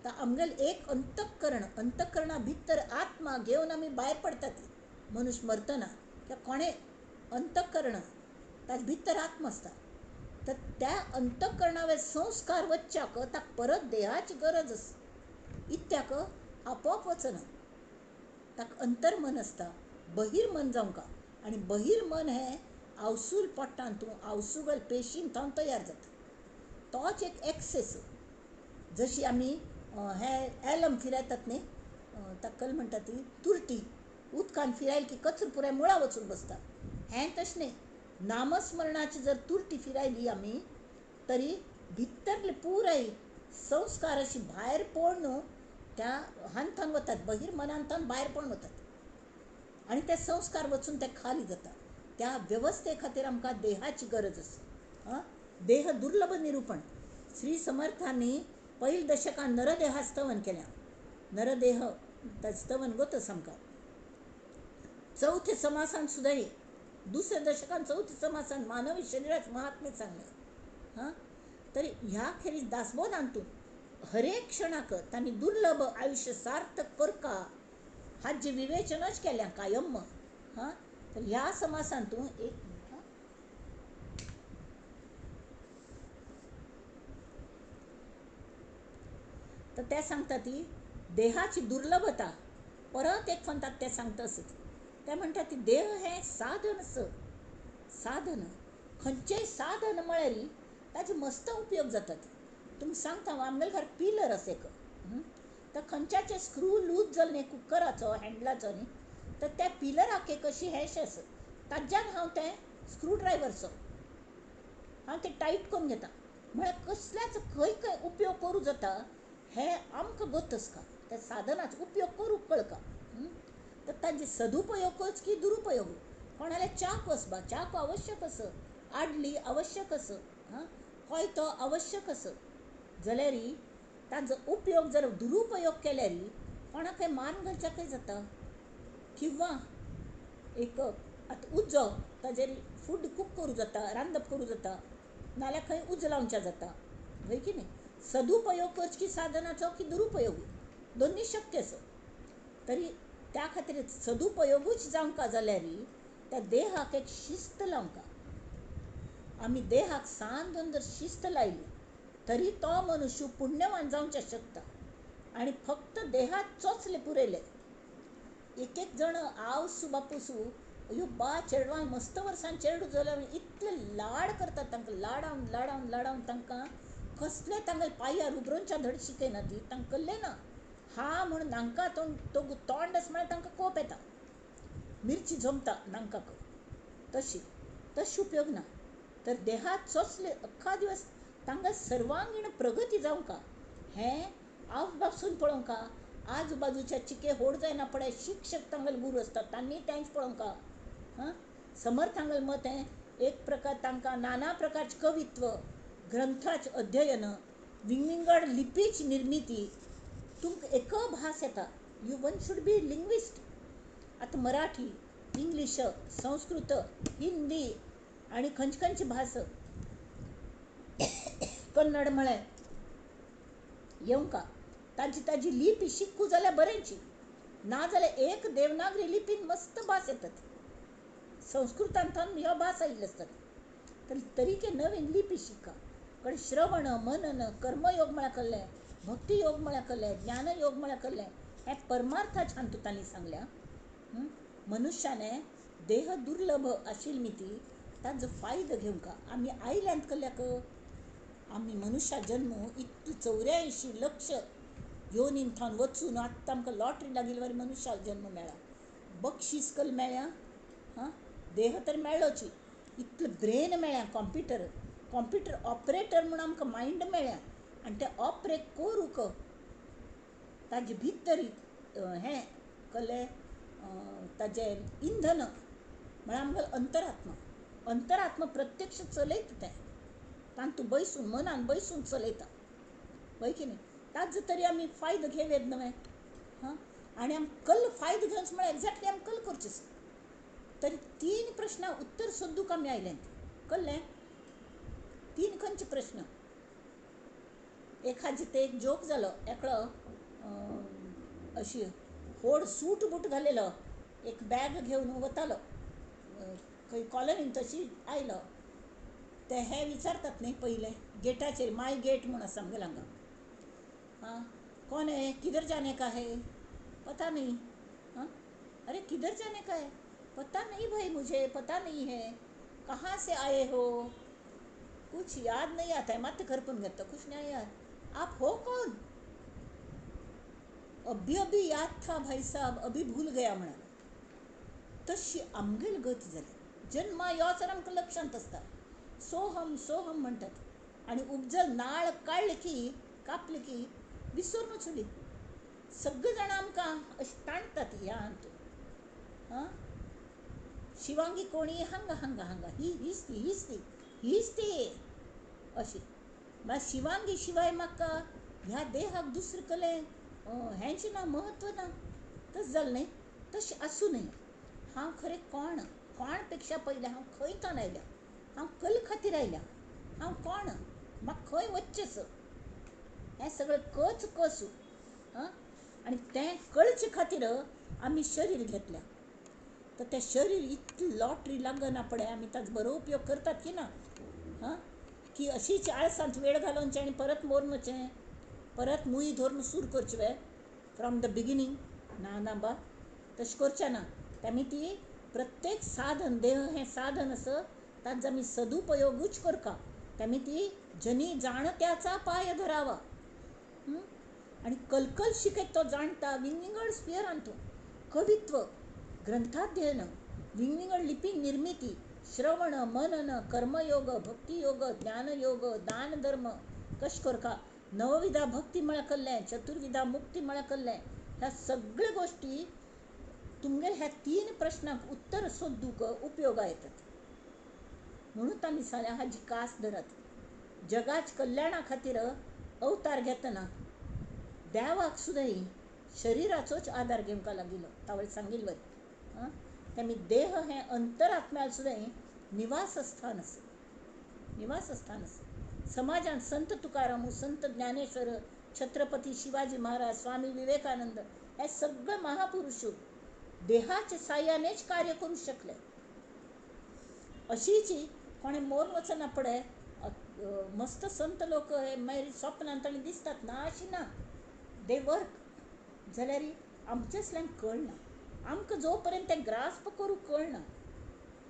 तर आमगेलें एक अंतःकरण, अंतःकरणा भितर आत्मा घेवन आमी भायर पडटात मनुष्य मरतना. किंवा कोणें अंतःकरण ताजे भितर आत्मा आसता, तर त्या अंतःकरणावेर संस्कार वच्च्याक ताका परत देहाची गरज आसा. इत्याक आपोआप वचना, ताका अंतर्मन आसता, बहिर्मन जावंक. आनी बहिर्मन हें आवसूल पोटांत तूं आवसुगल पेशीन थंय तयार जाता. तोच एक एक्सेस. जशी आमी हे एलम फिरायतात न्ही, ताका म्हणटा ती तुरटी, उदकान फिरायल की कचरो पुराय मुळा वचून बसता. हें तशें न्ही, नामस्मरणाची जर तुरटी फिरायली आमी तरी भितरले पुराय संस्कार अशी भायर पडून त्या हांथान वतात, बहिर्मनांतान भायर पडून वतात आनी ते संस्कार वचून ते खाली जाता. त्या वेवस्थे खातीर आमकां देहाची गरज आसा. आं, देह दुर्लभ निरूपण. श्री समर्थांनी पयल दशकान नरदेहा स्तवन केल्या. नरदेह स्तवन गोतच आमकां. चवथे समासान सुद्दां दुसऱ्या दशकान चवथ्या समासान मानवी शरीराचे महात्म्य सांगलें. हां, तरी ह्या खेरीज दासबोधांतून हरेक क्षणाक तांणी दुर्लभ आयुष्य सार्थक करका हाजें विवेचनच केलें कायम. हां, तर ह्या समासांतून एक मिनट. तर ते सांगता ती देहाची दुर्लभता परत एक म्हणतात ते सांगता आसत. ते म्हणटा ती देह हें साधन आस. साधन खंयचेंय साधन म्हळ्यार ताजे मस्त उपयोग जातात. तुमी सांगता हांव, आमगेले घर पिलर आसा एक, तर खंयच्याचे स्क्रू लूज जाले न्ही कुकराचो हँडलाचो न्ही, तर त्या पिलराक एक अशी हेश आसा, ताज्यान हांव तें स्क्रू ड्रायवरचो हांव तें टायट करून घेता. म्हळ्यार कसल्याच खंय खंय उपयोग करूं जाता हें आमकां गोत आसता. त्या साधनाचो उपयोग करूंक कळका. तर ताजे सदुपयोग करचो की दुरुपयोग. कोणाले चाकू आसपा, चाकू आवश्यक आसा, आडली आवश्यक आसा, हां, कोयतो आवश्यक आसा, जाल्यार ताजो उपयोग जर दुरुपयोग केल्यार कोणाकय मारून घालच्याकय जाता. किंवा एक आतां उजो, ताजेर फूड कूक करूं जाता, रांदप करूं जाता, नाल्यार खंय उजो लावच्या जाता, हय की न्ही. सदुपयोग करचो की साधनाचो की दुरुपयोग, दोनूय शक्य आसा. तरी त्या खातीर सदुपयोगूच जावंक जाल्यार त्या देहाक एक शिस्त लावंक. आमी देहाक सांदून जर शिस्त लायली तरी तो मनुष्य पुण्यवान जावंक शकता. आनी फक्त देहाक चोचले पुरयले. एक एक जण आवसू बापूसू अयो बा चेडवां मस्त वर्सान चेडू जाल्यार इतले लाड करतात तांकां, लाडावन लाडावन लाडावन तांकां कसले तांकां पांयार उबरोवच्या धड शिकयना ती, तांकां कल्लें ना. हा म्हूण नांका तोंड तोंड आसा म्हळ्यार तांकां कोप येता, मिरची जमता नांकाक, तशी तशी उपयोग ना. तर देहात चोचले अख्खा दिवस तांकां सर्वांगीण प्रगती जावंका हें आवपासून पळोवंका. आजूबाजूच्या चिके होड जायना पळय शिक्षक तांगेले गुरू आसतात, तांणी तेंच पळोवंका. हां, समर्थांगेलें मत हें एक प्रकार तांकां नाना प्रकारचें कवित्व, ग्रंथाचें अध्ययन, विंगड लिपीची निर्मिती, तुमकां एक भास येता. You one should be linguist. आतां मराठी, इंग्लीश, संस्कृत, हिंदी आनी खंयची खंयची भास, कन्नड म्हळें येवंका, ताजी ताजी लिपी शिकू जाल्यार बरेंची, ना जाल्यार एक देवनागरी लिपीन मस्त भास येतात. संस्कृतांतल्यान ह्यो भास आयिल्ल्यो आसतात. तर तरीके नवीन लिपी शिका. कारण श्रवण, मनन, कर्मयोग म्हळ्यार कल्लें, भक्तियोग म्हळ्यार कल्लें, ज्ञानयोग म्हळ्यार कल्लें, हें परमार्थाच्या हातूंत तांणी सांगल्या. मनुष्याने देह दुर्लभ आशिल्ली मिती ताजो फायदो घेवंका. आमी आयल्यांत कल्ल्याक आमी मनुष्या जन्म इतले 84 लक्ष योनीन थावन वचून आत्तां आमकां लॉटरी लागिल्ले वरी मनुष्या जन्म मेळ्ळा, बक्षीस कल मेळ्ळ्या. हां, देह तर मेळ्ळोची, इतलें ब्रेन मेळ्ळ्या, कॉम्प्युटर कॉम्प्युटर ऑपरेटर म्हूण आमकां मायंड मेळ्ळ्या आनी तें ऑपरेट करूंक ताजे भितर हें कल्लें ताजें इंधन म्हळ्यार आमगेलो अंतरात्मा. अंतरात्मा प्रत्यक्ष चलयता तें, तातूंत बैसून मनान बैसून चलयता, हय की न्ही. ताजो तरी आमी फायदो घेवं न्हय. हां, आनी आमी कल्ल फायदो घेवचो म्हळ्यार एग्जॅक्टली आमी कल्ल करचें. तरी 3 प्रश्नां उत्तर सोदूंक आमी आयल्यांत. कळ्ळें? 3 खंयचे प्रश्न. एखादी ते एक जोक जालो, एकलो अशी होड सूट बूट घालेलो एक बॅग घेवन वतालो खंय कॉलनीन, तशी आयलो. ते हे विचारतात न्ही पयलें गेटाचेर, माय गेट म्हूण आसा आमगेल्या हांगा. हाँ, कौन है, किधर जाने का है, पता नहीं. हाँ, अरे किधर जाने का है, पता नहीं भाई, मुझे पता नहीं है. कहाँ से आए हो? कुछ याद नहीं आता है. मात्त करपून घेता, कुछ नहीं याद. आप हो कोण? अभी अभी याद था भाई साहब, अभी भूल गया म्हणाला. तशी आमगेल गत जाली. जन्मा योसर आमकां लक्षांत आसता, सोहम सोहम म्हणटात आनी उपजल नाळ काडले की कापले की विसरूनच उरली. सगळे जाणां आमकां अशें ताणटात ह्या हातूंत. आं, शिवांगी कोणी हांगा हांगा हांगा, ही हीच ती, हीच ती, हीच ती अशी. म्हळ्यार शिवांगी शिवाय म्हाका ह्या देहाक दुसरें कलें हेंच ना, म्हत्व ना. तशें जालें न्हय, तशें आसूं न्हय. हांव खरें कोण, कोण पेक्षा पयलें हांव खंय तान आयल्या, हांव कल खातीर आयल्या, हांव कोण, म्हाका खंय वचचें, हें सगळें कच कसू. आं, आनी तें कळचे खातीर आमी शरीर घेतल्या. तर तें शरीर इतली लॉटरी लागना पळय, आमी ताचो बरो उपयोग करतात की ना? हां, की अशीच आळसांत वेळ घालोवचें आनी परत मोरून वचचें, परत मुय धरून सुरू करचें वे फ्रॉम the beginning? ना ना बा, तशें करचें ना. आमी ती प्रत्येक साधन, देह हें साधन आसा, ताचो आमी सदुपयोगूच करता. आमी ती जनी जाण त्याचा पाय धरावा. आनी कलकल शिकयत तो जाणता विंगविंगड स्पियरान. तूं कवित्व, ग्रंथाध्ययन, विंगविंगड लिपी निर्मिती, श्रवण, मनन, कर्मयोग, भक्तियोग, ज्ञानयोग, दान धर्म कश करका, नवविधा भक्ती म्हळ्यार कल्लें, चतुर्विधा मुक्ती म्हळ्यार कल्लें, ह्या सगळ्यो गोश्टी तुमगेर ह्या तीन प्रश्नांक उत्तर सोदूंक उपयोगा येतात. म्हणून तांणी सांगलें, हाजी कास धरात. जगाच्या कल्याणा खातीर अवतार घेतना देवाक सुद्दां शरिराचोच आदार घेवंक लागिल्लो, तावळ सांगिल्ले वरी. आं, तेमी देह हें अंतरात्म्याक सुद्दां निवासस्थान आसा, निवासस्थान आसा. समाजांत संत तुकाराम, संत ज्ञानेश्वर, छत्रपती शिवाजी महाराज, स्वामी विवेकानंद हे सगळे महापुरुष देहाच्या साह्यानेच कार्य करूंक शकले. अशीची कोणें मोरून वचना पळय, मस्त संत लोक हे मागीर स्वप्नांत ताणी दिसतात ना, अशी ना, they work. जाल्यार आमचें असल्यांक कळना, आमकां जो पर्यंत तें ग्रास्प करूंक कळना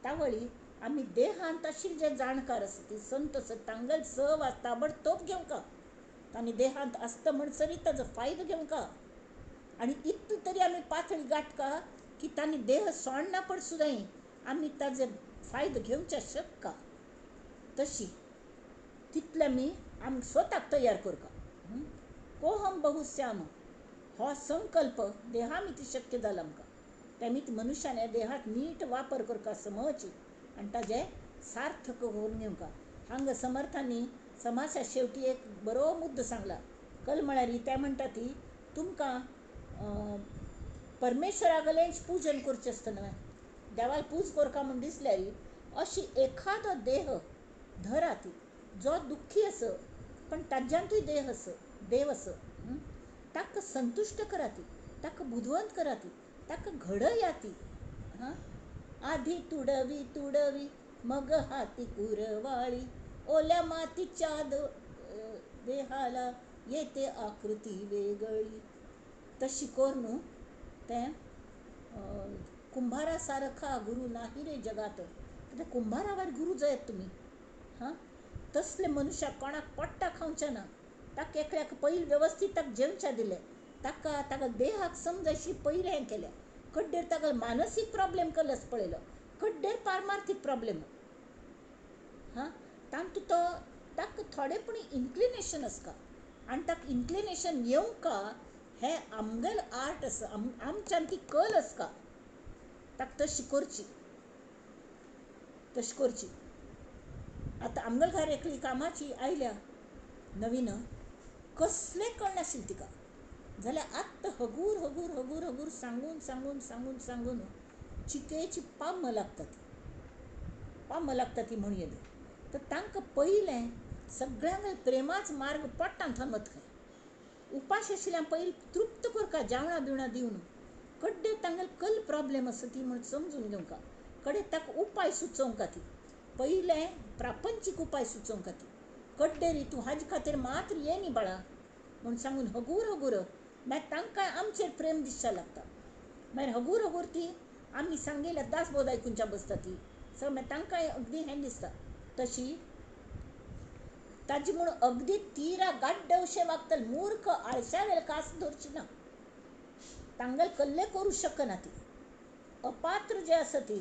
तावळी आमी देहांत आशिल्ले जे जाणकार आसा, ती संत आसा, तांगेले सहवास ताबडतोब घेवंका. तांणी देहांत आसता म्हणसरी ताजो फायदो घेवंका. आनी इतली तरी आमी पातळी गांठका की तांणी देह सोडना पड सुद्दां आमी ताजे फायदो घेवच्या शकता. तशी तितले आमी आमी स्वताक तयार करका. कोहम बहुश्याम हो संकल्प देहामिती शक्य जाला आमकां. तेमित मनुष्यान देहात नीट वापर करका समजची आनी ताजें सार्थक करून घेवंका. हांगा समर्थांनी समासा शेवटी एक बरो मुद्दो सांगला. कल म्हळ्यार ते म्हणटा ती तुमकां परमेश्वरा गलेंच पूजन करचें आसता न्हय, देवाक पूज करका म्हूण दिसल्यार अशी एखादो देह धरात जो दुख्खी आसा पण ताज्यांतूय देह आसा, देव आसा, ताका संतुश्ट करात, ताका बुदवंत करात, ताका घडयात. हां, आधी तुडवी तुडवी मग हाती कुरवाळी, ओल्या मातीच्या देहाला येते आकृती वेगळी. तशी करून तें कुंभारा सारखा गुरु नाही रे जगात. ते कुंभारावर गुरु जायत तुमी. हां, तसले मनुष्याक कोणाक पोट्टा खावचें ना, ताका एकल्याक पयलीं वेवस्थीत ताका जेवच्या दिलें, ताका ताका देहाक समज अशी पयलें हें केलें, कड्डेर ताका मानसीक प्रॉब्लेम कलस पळयलो, कड्डेर पारमार्थीक प्रॉब्लेम. हां, तांतू तो ताका थोडें पूण इन्क्लिनेशन आसता आनी ताका इन्क्लिनेशन येवंका हें आमगेल आर्ट आसा, आमच्यान ती कल आसता, ताका तशी करची, तशी करची. आतां आमगेल घरा एकली कामाची आयल्या नवीन, कसलें कळनाशिल्लें तिका, जाल्यार आत्तां हगूर हगूर हगूर हगूर सांगून सांगून सांगून सांगून चिकेची पाम लागता ती, पाम लागता ती म्हणून येता. तर तांकां पयलें सगळ्यांक प्रेमाच मार्ग पोटांत वता खंय. उपाश आशिल्ल्यान पयलीं तृप्त करका, जेवणां बिवणां दिवन कड्डे तांगेले कल प्रॉब्लेम आसा ती म्हूण समजून घेवंका, कडे ताका उपाय सुचोवंका ती, पयलें प्रापंचीक उपाय सुचोवंका ती, कड्डेरी तूं हाजे खातीर मात्र ये न्ही बाळा म्हूण सांगून हगूर हगूर मागीर तांकां आमचेर प्रेम दिसचें लागता. मागीर हगूर हगूर ती आमी सांगिल्ल्या दासबोध आयकुच्या बसता ती, सगळें तांकां अगदी हें दिसता. तशी ताजी म्हूण अगदी तिरा गाड्डवशे वागतले मूर्ख आळश्या वेळ कास धरची ना, तांगेले कल्ले करूं शकना ती. अपात्र जे आसा ती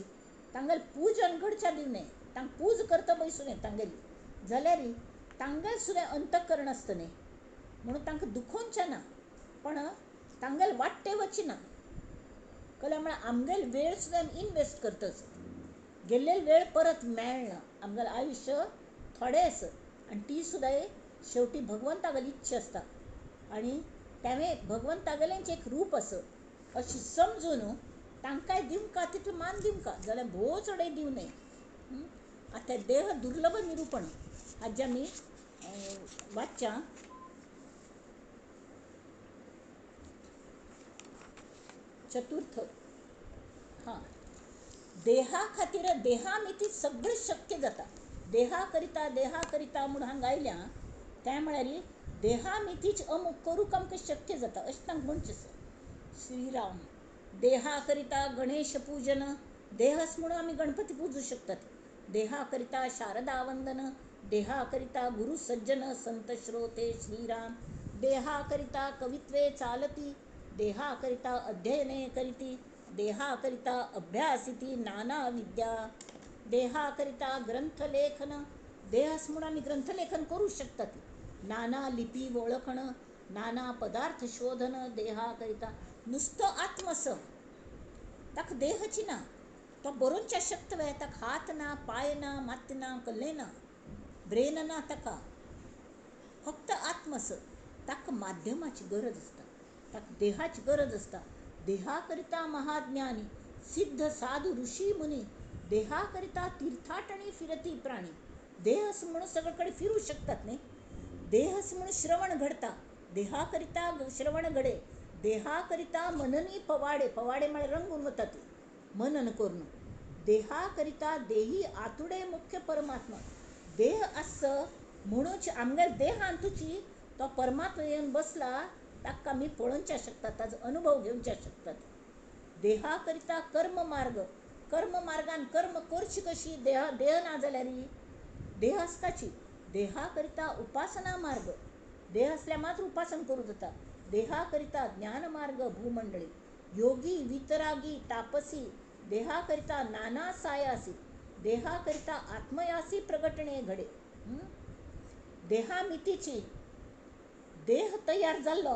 तांगेले पूजन घडच्या दिवने, तांकां पूज करता बैसून तांगेली जाल्यार तांगेलें सुद्दां अंतकरण आसता न्ही, म्हणून तांकां दुखोवचें ना, पण तांगेले वाडटे वची ना. कळ्ळें? म्हळ्यार आमगेलो वेळ सुद्दां इनवेस्ट करता, गेल्लेलो वेळ परत मेळना. आमगेलें आयुश्य थोडें आसा आनी ती सुद्दां शेवटी भगवंतागेली इच्छा आसता आनी तेंवें भगवंतागेलेंच एक रूप आसा अशें समजून तांकांय दिवंका तितलो मान दिवंका, जाल्यार भोव चडय दिवं नये. आतां देह दुर्लभ निरूपण हाजें आमी वाचच्या. चतुर्थ हां, देहा खातीर देहा मिती सगळें शक्य जाता. देहा करिता देहा करिता म्हूण हांगा आयल्या तें म्हळ्यार देहा मितीच अमूक करूंक आमकां शक्य जाता अशें तांकां म्हणचें आसा. श्रीराम देहा करिता गणेश पूजन, देहस म्हणून आमी गणपती पुजू शकतात. देहा करिता शारदा वंदन, देहा करिता गुरु सज्जन संत श्रोते श्रीराम. देहा करिता कवित्वे चालती, देहा करिता अध्ययने करीती, देहा करिता अभ्यासिती नाना विद्या, देहा करिता ग्रंथलेखन, देहस म्हणून आमी ग्रंथलेखन करूं शकतात. नाना लिपी वळखण, नाना पदार्थ शोधन, देहा करिता नुसतो आत्मस ताका देहची ना, तो बरोवच्या शक्त वे, ताका हात ना, पांय ना, मात्य ना, कल्ले ना, ब्रेन ना, ताका फक्त आत्मस. ताका माध्यमाची गरज आसता, ताका देहाची गरज आसता. देहा करिता महाज्ञानी सिद्ध साधू ऋषी मुनी, देहा करिता तीर्थाटणी फिरती प्राणी. देहस म्हणून सगळे कडेन फिरूं शकतात न्ही. देहस म्हणून श्रवण घडता, देहा करिता श्रवण घडे, देहा करिता मननी पवाडे, पवाडे म्हळ्यार रंगून वता ती मनन करून. देहा करिता देही आतुडे मुख्य परमात्मा. देह आस म्हणूच आमगेल्या देहान तुजी तो परमात्मा येवन बसला, ताका आमी पळोवच्या शकतात, ताजो अनुभव घेवच्या शकतात. देहा करिता कर्म मार्ग, कर्म मार्गान कर्म करची कशी, देह देह ना जाल्यार देह आसताची. देहा करिता उपासना मार्ग, देह आसल्यार मात्र उपासन करूं जाता. देहा करिता ज्ञान मार्ग भूमंडळी, योगी वितरागी तापसी, देहा करिता नाना सायासी, देहा करिता आत्मयासी प्रगटणे घडे. देहा मितीची देह तयार जाल्लो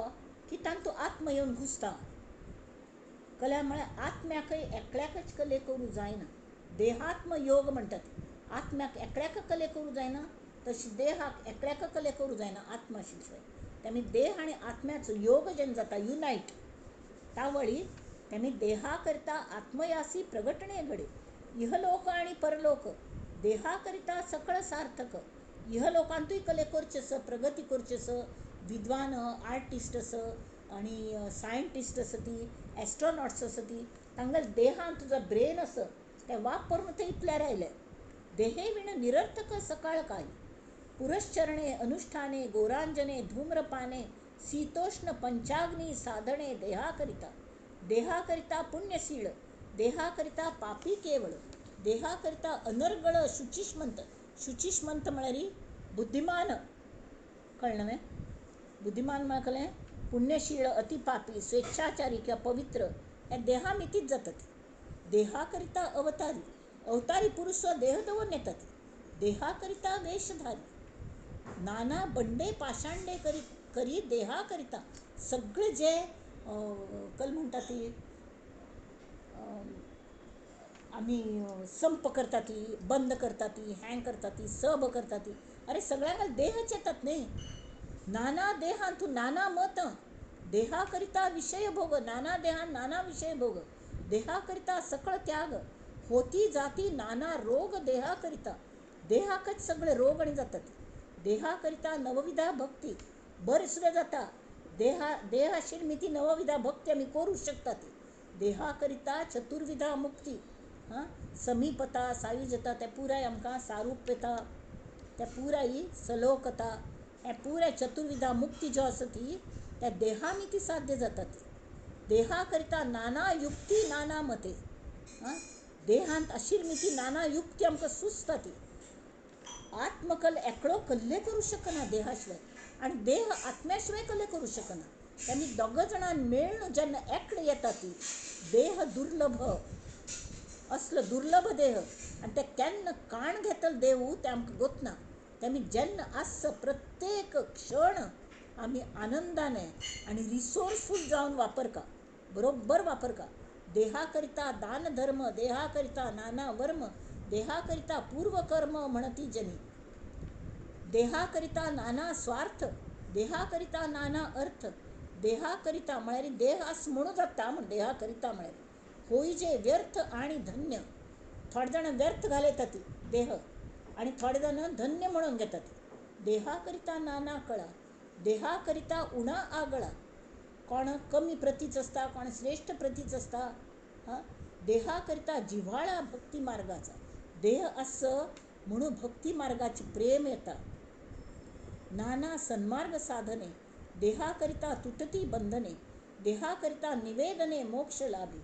की तांतूं आत्म येवन घुसता. कल्या म्हळ्यार आत्म्याकय एकल्याकच कले करूं जायना. देहात्म योग म्हणटात. आत्म्याक एकल्याक कले करूं जायना, तशी देहाक एकल्याक कले करूं जायना आत्मा शिवाय. तेमी देह आनी आत्म्याचो योग जेन्ना जाता युनायट, तावळी तेमी देहा करता आत्मयासी प्रगटणे घडे. इहलोक आनी परलोक देहा करिता सकळ सार्थक. इहलोकांतूय कले करचे आसा, प्रगती करची आसा. विद्वान आर्टिस्ट आसा आनी सायंटिस्ट आसा ती, एस्ट्रोनॉट्स आसा ती, तांगेले देहान तुजो ब्रेन आसा तें वापरून ते इतल्यार आयले. देहे विण निरर्थक सकाळ काय, पुरश्चरणे अनुष्ठाने गोरांजने धूम्रपाने शीतोष्ण पंचाग्नी साधणे देहा करिता. देहा करिता पुण्यशीळ, देहा करिता पापी केवळ, देहा करिता अनर्गळ शुचिष्मंत. शुचिष्मंत म्हळ्यार बुद्धिमान, कळ्ळें न्हय? बुद्धिमान म्हळ्यार कळ्ळें पुण्यशीळ, अतिपापी, स्वेच्छाचारी किंवा पवित्र हे देहा मितीच जातात. देहा करिता अवतारी, अवतारी पुरुष देह दवरून येतात. देहा करिता वेशधारी, नाना बंडे पाषांडे करी करी देहा करिता. सगळे जे कल म्हणटा ती आमी संप करता ती, बंद करता ती, हँग करता ती, सब करता ती, अरे सगळ्यांक देहच येतात न्ही. नाना देहांतू नाना मत, देहा करिता विषय भोग, नाना देहान नाना विषय भोग, देहा करिता सकळ त्याग, होती जाती नाना रोग देहा करिता. देहाकच सगळे रोग आनी जातात. देहा करिता नवविधा भक्ती, बरें सुद्दां जाता. देहा देहाशील मिती नवविधा भक्ती आमी करूं शकतात. देहा करिता चतुर्विधा मुक्ती, हां, समीपता सायुजता, ते पुराय आमकां सारुप्यता, ते पुराय सलोकता, हे पुराय चतुर्विधा मुक्ती ज्यो आसा ती त्या देहामिती साध्य जाता. ती देहा करिता नाना युक्ती नाना मते. हां, देहांत आशिल्ली ती नाना युक्ती आमकां सुचता ती. आत्मकल एकलो कल्ले करूं शकना देहा शिवाय आनी देह आत्म्या शिवाय कल्ले करूं शकना. आनी दोगां जाणां मेळून जेन्ना एकले येता ती देह दुर्लभ असलो दुर्लभ देह आनी ते केन्ना काण घेतले देवू तें आमकां गोतना. तेमी जेन्ना आस प्रत्येक क्षण आमी आनंदाने आनी रिसोर्सफूल जावन वापरका, बरोबर वापरका. देहा करिता दान धर्म, देहा करिता नाना वर्म, देहा करिता पूर्वकर्म म्हणती जनी. देहा करिता नाना स्वार्थ, देहा करिता नाना अर्थ, देहा करिता म्हळ्यार देह आस म्हणून जाता म्हण देहा करिता म्हळ्यार होय जे व्यर्थ आनी धन्य. थोडे जाण व्यर्थ घालयतात देह आनी थोडे जाण धन्य म्हणून घेतात. देहा करिता नाना कळा, देहा करिता उणा आगळा. कोण कमी प्रतीच आसता, कोण श्रेश्ठ प्रतीच आसता. हां, देहा करिता जिव्हाळा भक्ती मार्गाचा. देह आस म्हणून भक्ती मार्गाची प्रेम येता. नाना सन्मार्ग साधने, देहा करिता तुटती बंधने, देहा करिता निवेदने मोक्ष लाभी.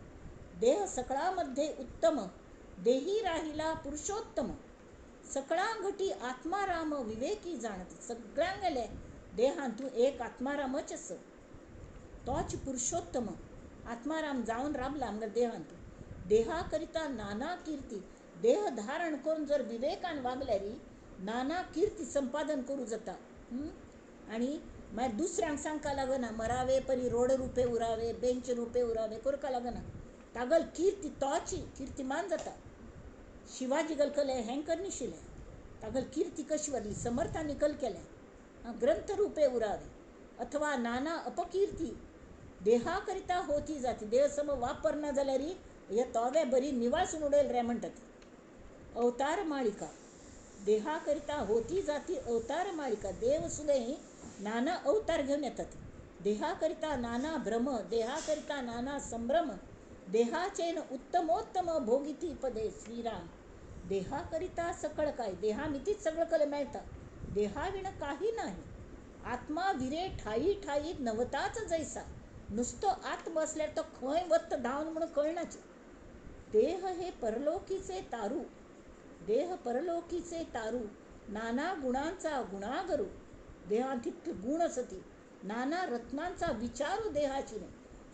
देह सकळामध्ये उत्तम, देही राहिला पुरुषोत्तम. सकळां घटी आत्माराम विवेकी जाणती. सगळ्यांक गेले देहांतू एक आत्मारामच आसा, तोच पुरुषोत्तम आत्माराम जावन राबला आमगे देहांतू. देहा करिता नाना कीर्ती. देह धारण करून जर विवेकान वागल्यार नाना कीर्ती संपादन करूं जाता. आनी मागीर दुसऱ्यांक सांगपा लागना मरावे परी रोड रुपे उरावे, बेंच रुपे उरावे करपा लागना. तागल कीर्ती तोची कीर्तिमान जाता. शिवाजी गलकले हें करनिशिल्लें, तागल कीर्ती कशी वरली समर्थांनी कल केलें. ग्रंथ रुपे उरावे अथवा नाना अपकीर्ती देहा करिता होती जाती. देह सम वापरना जाल्यार हे तोवे बरी निवाळसून उडयल रे म्हणटात. अवतार माळिका देहा करिता होती जाती अवतार माळिका. देव सुद्दां नाना अवतार घेवन येतात. देहा करिता नाना भ्रम, देहा करिता नाना संभ्रम, देहाचेन उत्तमोत्तम भोगिती पदे श्रीराम. देहा करिता सकळ काय, देहा मितीच सगळं कल मेळटा, देहा विण काही नाही. आत्मा विरे ठाई ठाई नवताच जैसा. नुसतो आत्म असल्यार तो खंय वत्त धांवन म्हणून कळनाची. देह हे परलोकीचे तारू, देह परलोकीचे तारू, नाना गुणांचा गुणागरू. देहांत तितले गुण आसा ती. नाना रत्नांचा विचारू देहाची.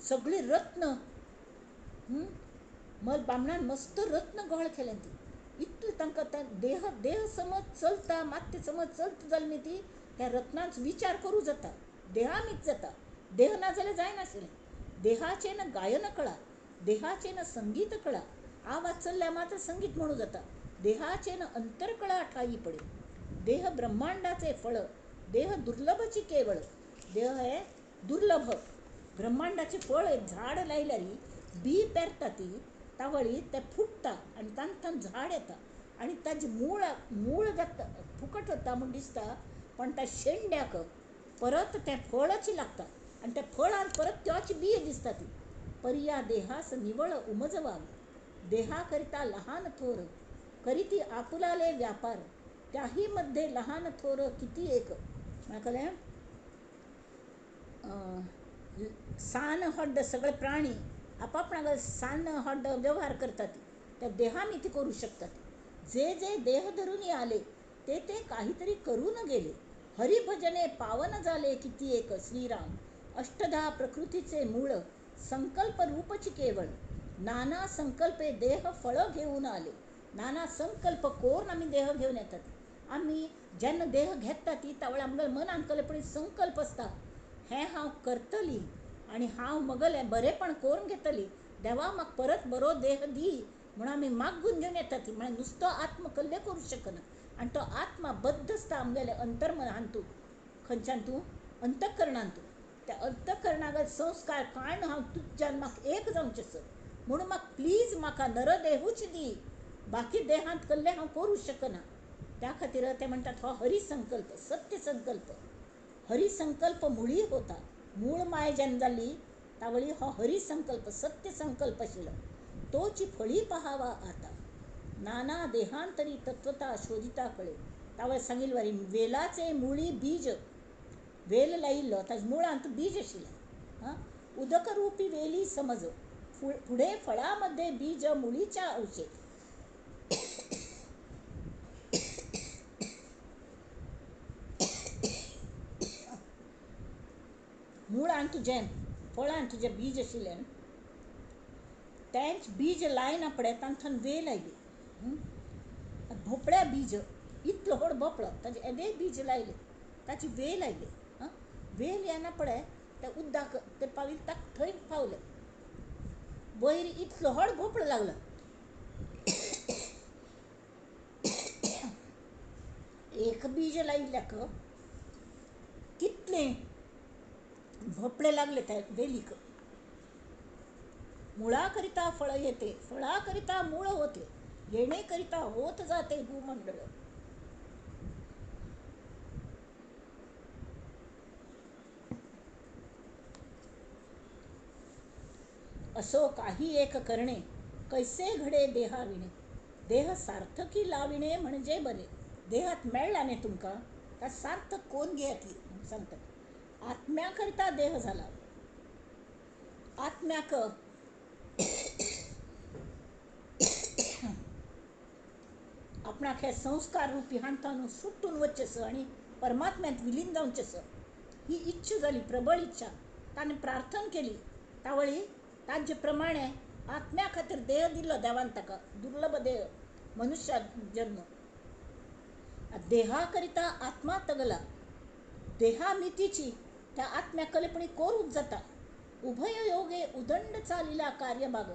सगळी रत्न मग बामणान मस्त रत्न गोळ केल्यान ती. इतले तांकां देह देह समज चलता मात्य समज चलता जाल्यार न्ही ती त्या रत्नांचो विचार करूं जाता, देहामीत जाता. देह ना जाल्यार जायनाशिल्लें. देहाचें न गायन कळा, देहाचें न संगीत कळा. आवाज चल्ल्यार मात्र संगीत म्हणूं जाता. देहाचें न अंतरकळा ठाई पडे. देह ब्रह्मांडाचे फळ, देह दुर्लभची केवळ. देह हे दुर्लभ ब्रह्मांडाचे फळ. एक झाड लायल्यार बी पेरता ती तावळी तें फुट्टा आनी तातूंत झाड येता आनी ताजें मूळ मूळ जाता फुकट वता म्हूण दिसता, पण त्या शेंड्याक परत तें फळच लागता आनी त्या फळान परत त्योच बियो दिसता ती. परिया देहास निवळ उमजवावे, देहा करिता लहान थोर, करीती आपुलाले व्यापार, त्याही मध्ये लहान थोर किती एक. म्हाका कळ्ळें? सान हड्ड सगळे प्राणी आपापणागेर सान हड्ड व्यवहार करतात, त्या देहामिती करूं शकतात. जे जे देह धरून आले ते ते काहीतरी करून गेले. हरिभजने पावन झाले किती एक श्रीराम. अष्टधा प्रकृतीचे मूळ संकल्प रूपची केवळ. नाना संकल्पे देह फळ घेऊन आले. नाना संकल्प कोरून आमी देह घेवन येतात. आमी जेन्ना देह घेता ती त्या वेळार आमगेल्या मनांत कसले पळय संकल्प आसता, हें हांव करतली आनी हांव मगलें बरेंपण करून घेतली, देवा म्हाका परत बरो देह दी म्हणून आमी मागून घेवन येतात. म्हळ्यार नुसतो आत्म कल्ले करूं शकना. आनी तो आत्मा बद्द आसता आमगेल्या अंतर्मनांतू, खंयच्यान तूं अंतःकरणांतू. त्या अंतःकरणागेर संस्कार काडून हांव तुज्यान म्हाका एक जावचें आसा म्हणून म्हाका प्लीज म्हाका नरदेहूच दी, बाकी देहांत कल्ले हांव करूं शकना. त्या खातीर ते म्हणटात हो हरिसंकल्प, सत्य संकल्प. हरिसंकल्प मुळी होता. मूळ माय जेन्ना जाली तावळी हो हरिसंकल्प सत्य संकल्प आशिल्लो, तोची फळी पहावा आता. नाना देहांतरी तत्वता शोधिता कळे. तावळ सांगिल्ले वरी वेलाचे मुळी बीज, वेल लायिल्लो ताज्या मुळांत बीज आशिल्लें. आं, उदकरुपी वेली समज, फुडें फळामध्ये बीज मुळीच्या अंशे. मुळान तुजें फळान तुजें बीज आशिल्लें तेंच बीज लायना पडे तांतून वेल आयली. भोपळ्या बीज इतलो व्हड भोपळो ताजे येदे बीज लायले ताची वेल आयली. आं, वेल येना पडे ते उदक ते पाविल्ले ताका थंय पावले. वयर इतलो व्हड भोपळो लागलो. एक बीज लायिल्ल्याक कितले भोपळे लागले त्या वेलीक. मुळाकरिता फळ येते, फळाकरिता मूळ होते, येणेकरिता होत जाते भूमंडळ. असो काही एक करणे कैसे घडे देहाविणे. देह सार्थकी लाविणे म्हणजे बरे. देहात मेळ्ळा न्ही तुमकां ता सार्थक कोण घेयात सांगतात. आत्म्याकरिता देह झाला. आत्म्याक आपणाक हे संस्कार रुपी हांतान सुटून वचचें आनी परमात्म्यांत विलीन जावचें ही इच्छा जाली, प्रबळ इच्छा. ताणें प्रार्थना केली. तावळी ताजे प्रमाणे आत्म्या खातीर देह दिलो देवान ताका, दुर्लभ देह मनुष्य जन्म. देहाकरिता आत्मा तगला. देहामितीची त्या आत्म्या कलेपणी कोरूप जाता. उभय योगे उदंड चालिला कार्यभाग.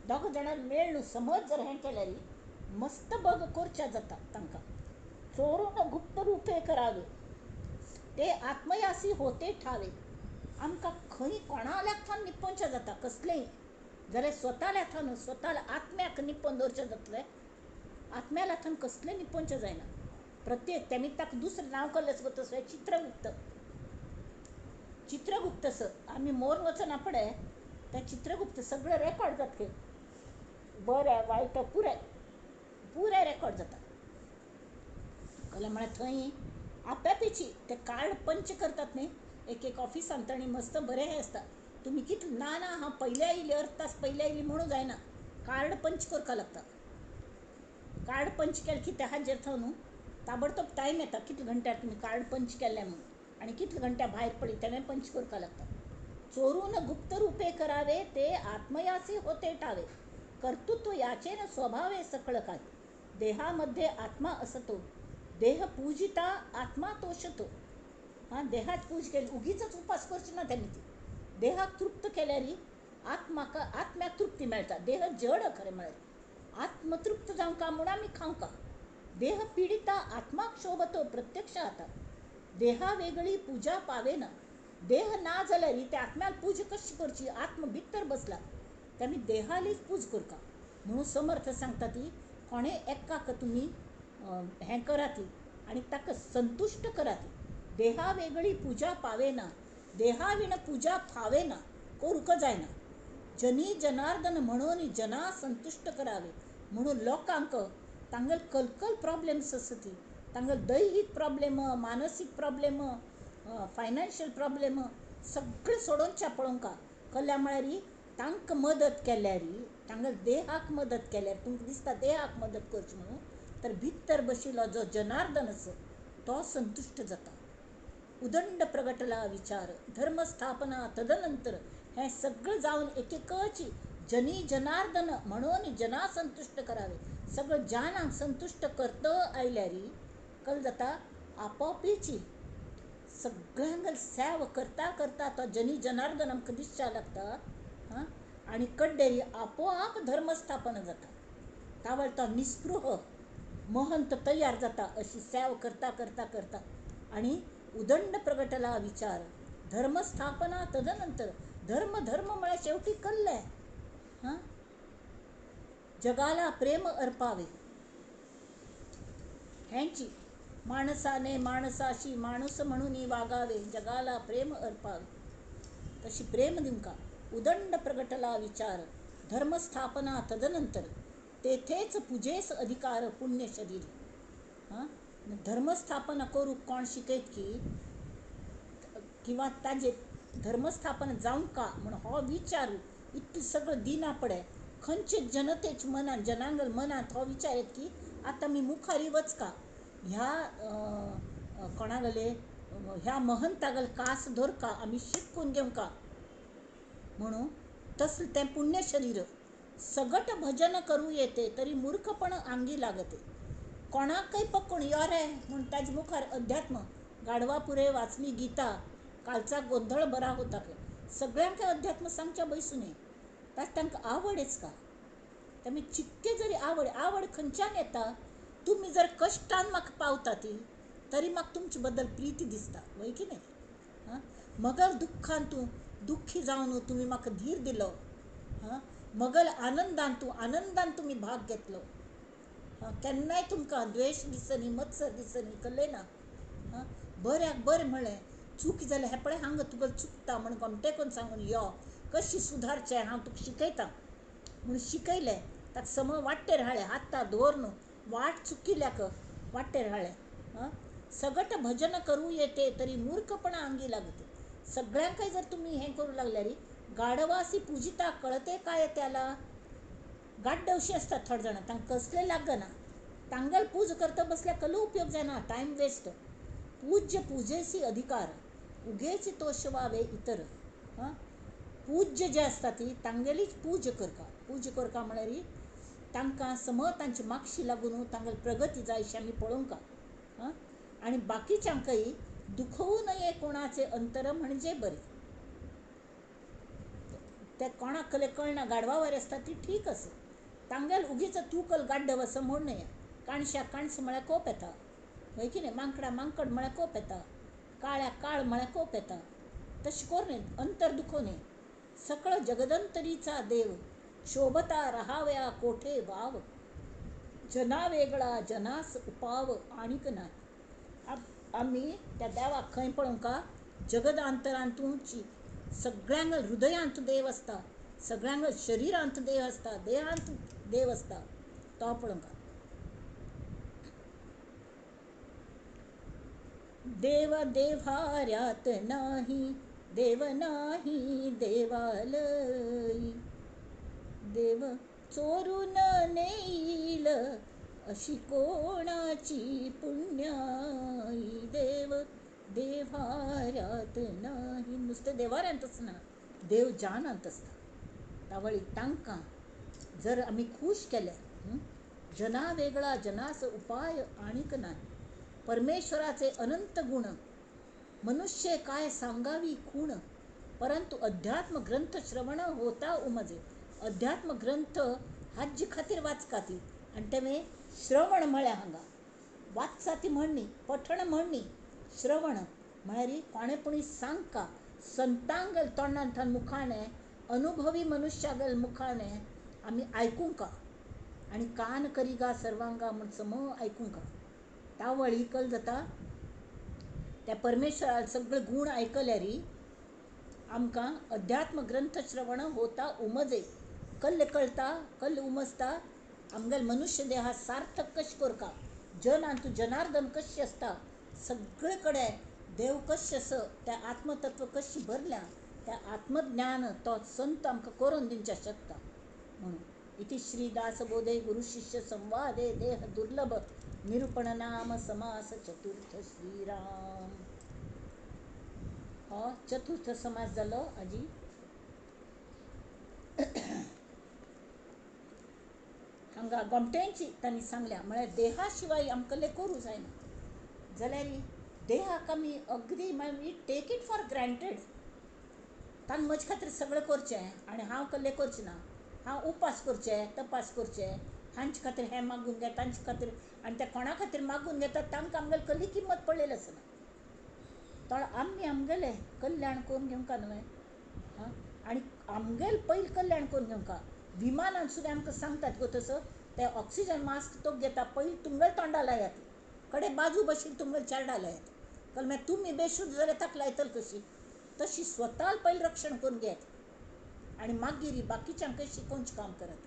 दोग जाणां मेळ्ळू समज जर हें केल्यार मस्त बग कोरच्या जाता तांकां. चोरून गुप्त रुपे करावे ते आत्मयासी होते ठावे. आमकां खंय कोणाल्या निपोवचें जाता कसलेंय जाल्यार स्वताल्या न्हू स्वताल्या आत्म्याक निपोवन दवरचें जातलें. आत्म्याला थंय कसलें निपोवचें जायना. प्रत्येक तेमी ताका दुसरें नांव कसलें गो तसलें चित्रगुप्त. चित्रगुप्त स आमी मोर वचना पडे त्या चित्रगुप्त सगळें रेकॉर्ड जाता, बरें वायट पुराय पुराय रेकॉर्ड जाता. कला म्हळ्यार थंय आप्यापेची ते कार्ड पंच करतात न्ही एक एक ऑफिसान ताणी मस्त बरें हें आसता. तुमी कितले ना ना हांव पयले आयली अर्द तास पयले आयली म्हणूं जायना. कार्ड पंच करपाक लागता. कार्ड पंच केलें की त्या हाजेर थंय न्हू ताबडतोब टायम येता कितले घंट्यार तुमी कार्ड पंच केलें म्हणून आनी कितले घंट्या भायर पडली तेणें पंच करपाक लागता. चोरून गुप्त रुपे करावे ते आत्मयासी होते ठावे. कर्तृत्व याचे न स्वभावे सकळ काय. देहामध्ये आत्मा असतो. देह पूजिता आत्मा तोषतो. हां, देहात पूज केली उगीच उपास करची ना त्यांनी ती. देहाक तृप्त केल्यार आत्माक आत्म्याक तृप्ती मेळटा. देह जड खरें म्हळ्यार आत्मतृप्त जावंका म्हूण आमी खावंका. देह पिडिता आत्माक शोभतो प्रत्यक्ष आता. देहा वेगळी पूजा पावेना. देह ना जाल्यार त्या आत्म्याक पूजा कशी करची? आत्म भितर बसला तेमी देहालीच पूज करका म्हणून समर्थ सांगता ती कोणे एकाक तुमी हें करात आनी ताका संतुश्ट करात. देहा वेगळी पूजा पावेना, देहा विण पूजा फावेना, करूंक जायना. जनी जनार्दन म्हणून जना संतुश्ट करावे. म्हणून लोकांक तांगेले कलकल प्रॉब्लेम्स आसा ती, तांगेले दैहीक प्रॉब्लेम, मानसीक प्रॉब्लेम, फायनान्शियल प्रॉब्लेम सगळें सोडोवच्या पळोवंका. कल्या म्हळ्यार तांकां मदत केल्यार, तांगेले देहाक मदत केल्यार, तुमकां दिसता देहाक मदत करची म्हणून, तर भितर बशिल्लो जो जनार्दन आसा तो संतुश्ट जाता. उदंड प्रगटला विचार धर्मस्थापना तदनंतर हें सगळें जावन एकेकची जनी जनार्दन म्हणून जना संतुश्ट करावे. सगळें जनांक संतुश्ट करता आयल्यार कल जाता आपोआपीची सगळ्यांक सेव करता करता तो जनी जनार्दन आमकां दिसच्या लागता. हां, आनी कड्डेरी आपोआप धर्मस्थापना जाता. तावळ तो निस्पृह महंत तयार जाता अशी सेव करता करता करता. आनी उदंड प्रगटला विचार धर्मस्थापना तदनंतर. धर्म धर्म म्हळ्यार शेवटी कल्लें. हां, जगाला प्रेम अर्पावे हेंची माणसाने माणसाशी माणूस म्हणून वागावे, जगाला प्रेम अर्पावे. तशी प्रेम दिवंका. उदंड प्रगटला विचार धर्मस्थापना तदनंतर. तेथेच पूजेस अधिकार पुण्य शरीर. हां, धर्मस्थापना करूंक कोण शिकयत की किंवा ताजे धर्मस्थापना जावंक का म्हूण हो विचार इतलें सगळें दिना पडे खंयचे जनतेच मनान जनांगल मनांत हो विचार येत की आतां आमी मुखारी वचका ह्या कोणागले ह्या महंतागल कास धरका आमी शिकून घेवका म्हणून तसलें तें पुण्य शरीर. सगट भजन करूं येते तरी मूर्खपण आंगी लागते. कोणाकय पकोवन यो रे म्हूण ताजे मुखार अध्यात्म गाडवा पुरे वाचली गीता कालचा गोंधळ बरा होता. सगळ्यांक अध्यात्म सांगच्या बैसून न्ही, ताका तांकां आवडच का तेमी चिक्के जरी आवड आवड खंयच्यान येता. तुमी जर कश्टान म्हाका पावता ती तरी म्हाका तुमचे बद्दल प्रिती दिसता, वय की न्ही? हां, मगल दुख्खान तूं दुख्खी जावन तुमी म्हाका धीर दिलो, हां, मगल आनंदान तूं आनंदान तुमी भाग घेतलो, हां, केन्नाय तुमकां द्वेश दिसनी मत्सर दिसनी कल्ले ना, हां, बऱ्याक बरें म्हळें, चूक जाल्यार हें पळय हांगा तुका चुकता म्हण गोमटे करून सांगून यो कशी सुदारचें हांव तुका शिकयतां म्हूण शिकयलें. ताका सम वाटेर हाडलें, हाता दवर न्हू वाट चुकिल्ल्याक वाटेर हाडलें. हां, सगट भजन करूं येते तरी मूर्खपणा आंगी लागते. सगळ्यांकय जर तुमी हें करूं लागल्यार गाढवासी पुजिता कळते काय त्याला. गाड्डवशीं आसतात थोडे जाणां, तांकां कसलें लागना, तांगेल पूज करता बसल्यार कसलो उपयोग जायना, टायम वेस्ट. पूज्य पुजेसी अधिकार उगेची तोशवावे इतर. हां, पूज्य जे आसता ती तांगेलीच पूज करका. पूज करका म्हळ्यार तांकां सम तांची मागशी लागून तांगेली प्रगती जाय अशी आमी पळोवंका. हां, आनी बाकीच्यांकय दुखोवू नये कोणाचे अंतर म्हणजे बरें. ते कोणाक कले कळना गाडवा वारी आसता ती ठीक आसा, तांगेल उगीच तूं कल गाड्डव आसा म्हूण न्हय. काणशाक काणस म्हळ्यार कोप येता, हय की न्हय? मांकडा मांकड म्हळ्यार कोप येता, काळ्याक काळ म्हळ्यार कोप येता. तशें करूं न्हय, अंतर दुखोवं न्हय. सकळ जगदंतरीचा देव शोभता रहावया कोठे वाव, जना वेगळा जनास उपाव आणीक नाय. आमी त्या देवाक खंय पळोवंका? जगदांतरांतूची सगळ्यांक हृदयांत देव आसता, सगळ्यांक शरिरांत देव आसता, देहांत देव आसता, तो पळोवंका. देव देव्हाऱ्यात नाही देव नाही देवालयी, देव चोरून नेईल अशी कोणाची पुण्याई, देव देव्हाऱ्यात नाही. नुसतें देवाऱ्यांतच ना, देव जानांत आसता. तावळी तांकां जर आमी खूश केले, जना वेगळा जनास उपाय आणीक नाय. परमेश्वराचे अनंत गुण मनुष्य काय सांगावी खूण, परंतु अध्यात्म ग्रंथ श्रवण होता उमजे. अध्यात्म ग्रंथ हाजे खातीर वाचका ती, आनी तेणें श्रवण म्हळ्यार हांगा वाचा ती म्हणणी, पठण म्हणणी, श्रवण म्हळ्यार कोणें पुणी सांगका संतांगल तोंडांतल्यान मुखाने अनुभवी मनुष्यागल मुखाने आमी आयकूंका आनी कान करिगा सर्वांगा म्हूण सम आयकूंका. तावळ कल जाता त्या परमेश्वरा सगळे गूण आयकल्यार आमकां अध्यात्म ग्रंथ श्रवण होता उमजे. कल्ले कळटा, कल्ले उमजता आमगेल मनुष्य देहा सार्थक कशें करका, जन आनी जनार्दन कशें आसता, सगळे कडेन देव कशें आसा, त्या आत्मतत्व कशें भरल्या, त्या आत्मज्ञान तो संत आमकां करून दिवचें शकता म्हणून. इति श्री दासबोधे गुरु शिष्य संवादे देह दुर्लभ निरूपण नाम समास चतुर्थ. श्रीराम. हो चतुर्थ समास जालो आजी. हांगा गोमट्यांची तांणी सांगल्या म्हळ्यार देहा शिवाय आमकां करूं जायना जाल्यार देहाक आमी अगदी we take it for granted. तांणी म्हजे खातीर सगळें करचें आनी हांव कल्ले करचें ना, हांव उपास करचे तपास करचे, हांचे खातीर हें मागून घेता, तांचे खातीर, आनी त्या कोणा खातीर मागून घेतात तांकां आमगेली कसली किंमत पडलेली आसना. तर आमी आमगेलें कल्याण करून घेवंका न्हय, हां, आनी आमगेलें पयलीं कल्याण करून घेवंका. विमानान सुद्दां आमकां सांगतात गो तसो ते ऑक्सिजन मास्क तो घेता पयलीं तुमगेले तोंडा लायात, कडे बाजू बशीन तुमगेले चेरडा लायात, कल मागीर तुमी बेशुद्ध जाल्यार ताका लायतले कशी. तशी स्वता पयलीं रक्षण करून घेयात आनी मागीर बाकीच्यांकय शिकोवचें काम करात,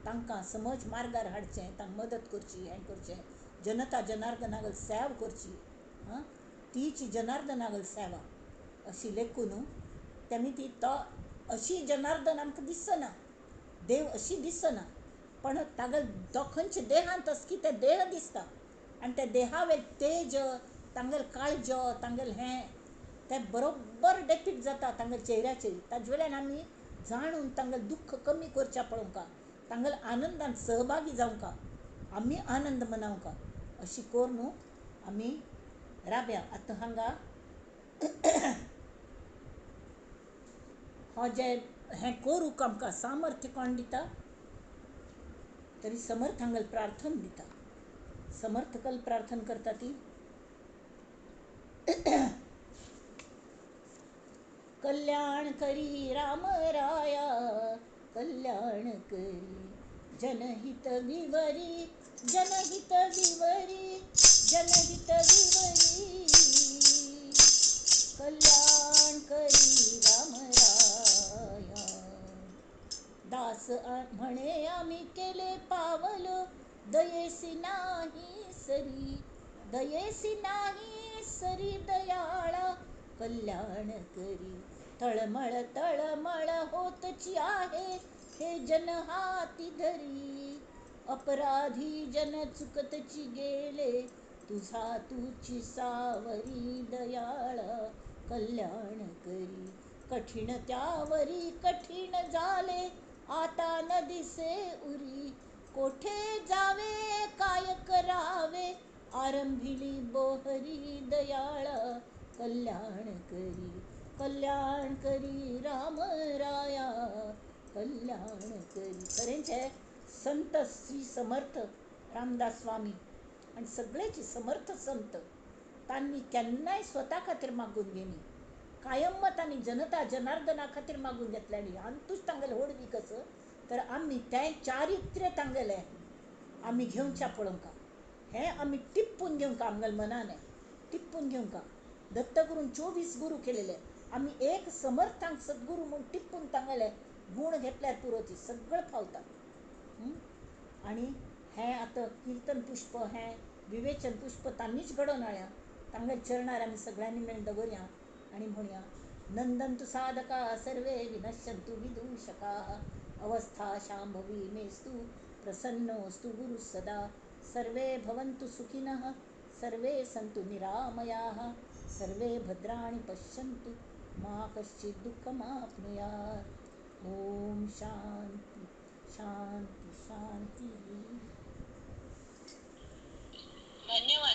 तांकां समज मार्गार हाडचें, तांकां मदत करची, हें करचें, जनता जनार्दनागल सेवा करची, हां, तीच जनार्दनागल सेवा अशी लेखून तेमी ती तो अशी जनार्दन आमकां दिसना, देव अशी दिसना, पण तागेल तो खंयच्या देहांत आसा की ते देह दिसता आनी त्या देहावेल तेज, तांगेल काळजो, तांगेल हें तें बरोबर डेपीट जाता तांगेल चेहऱ्याचेर. ताजे वयल्यान आमी जाणून तांगेल दुख्ख कमी करच्या पळोवंका, तांगेल आनंदान सहभागी जावंका, आमी आनंद मनावंका, अशी करून आमी राब्या. आतां हांगा हो जे हें करूंक आमकां सामर्थ्य कोण दिता तरी समर्थ हांगेल प्रार्थना दिता. समर्थ कल प्रार्थना करता ती कल्याण करी राम राया, कल्याण करी जनहित विवरी, जनहित विवरी, जनहित विवरी, कल्याण करी राम राया. दास म्हणे आम्ही केले पावल, दयेसी नाही सरी, दयेसी नाही सरी दयाळा, कल्याण करी. तळमळ तळमळ होतची आहे हे जन हाती धरी, अपराधी जन चुकतची गेले, तुझा तुझी सावरी दयाळा, कल्याण करी. कठीण त्यावरी कठीण झाले, आता न दिसे उरी, कोठे जावे काय करावे, आरंभिली बोहरी दयाळा, कल्याण करी, कल्याण करी राम राया, कल्याण करी. खरेंच हे संत श्री समर्थ रामदास स्वामी आनी सगळेच समर्थ संत तांणी केन्नाय स्वता खातीर मागून घेनी, कायम तांणी जनता जनार्दना खातीर मागून घेतलें. आनी आमतूच तांगेलें व्हडवीक आसा तर आमी तें चारित्र्य तांगेलें आमी घेवच्या पळोवंका, हें आमी टिप्पून घेवंका, आमगेल्या मनान टिप्पून घेवंका. दत्तगुरून 24 गुरू केलेले, आमी एक समर्थांक सद्गुरू म्हूण टिप्पून तांगेले गूण घेतल्यार पुरो, ती सगळें फावता. आनी हें आतां किर्तन पुष्प, हें विवेचन पुष्प तांणीच घडोवन हाडल्या, तांगेल्या चरणार आमी सगळ्यांनी मेळून दवरया आनी म्हणया, नंदन्तु साधका सर्वे विनश्यन्तु विदूषकाः, अवस्था शांभवी मेस्तु प्रसन्नोऽस्तु गुरुः सदा, सर्वे भवन्तु सुखिनः, सर्वे सन्तु निरामयाः, सर्वे भद्राणि पश्यन्तु मा कश्चित् दुःखमाप्नुयात्. ओम शांती शांती शांती. धन्यवाद.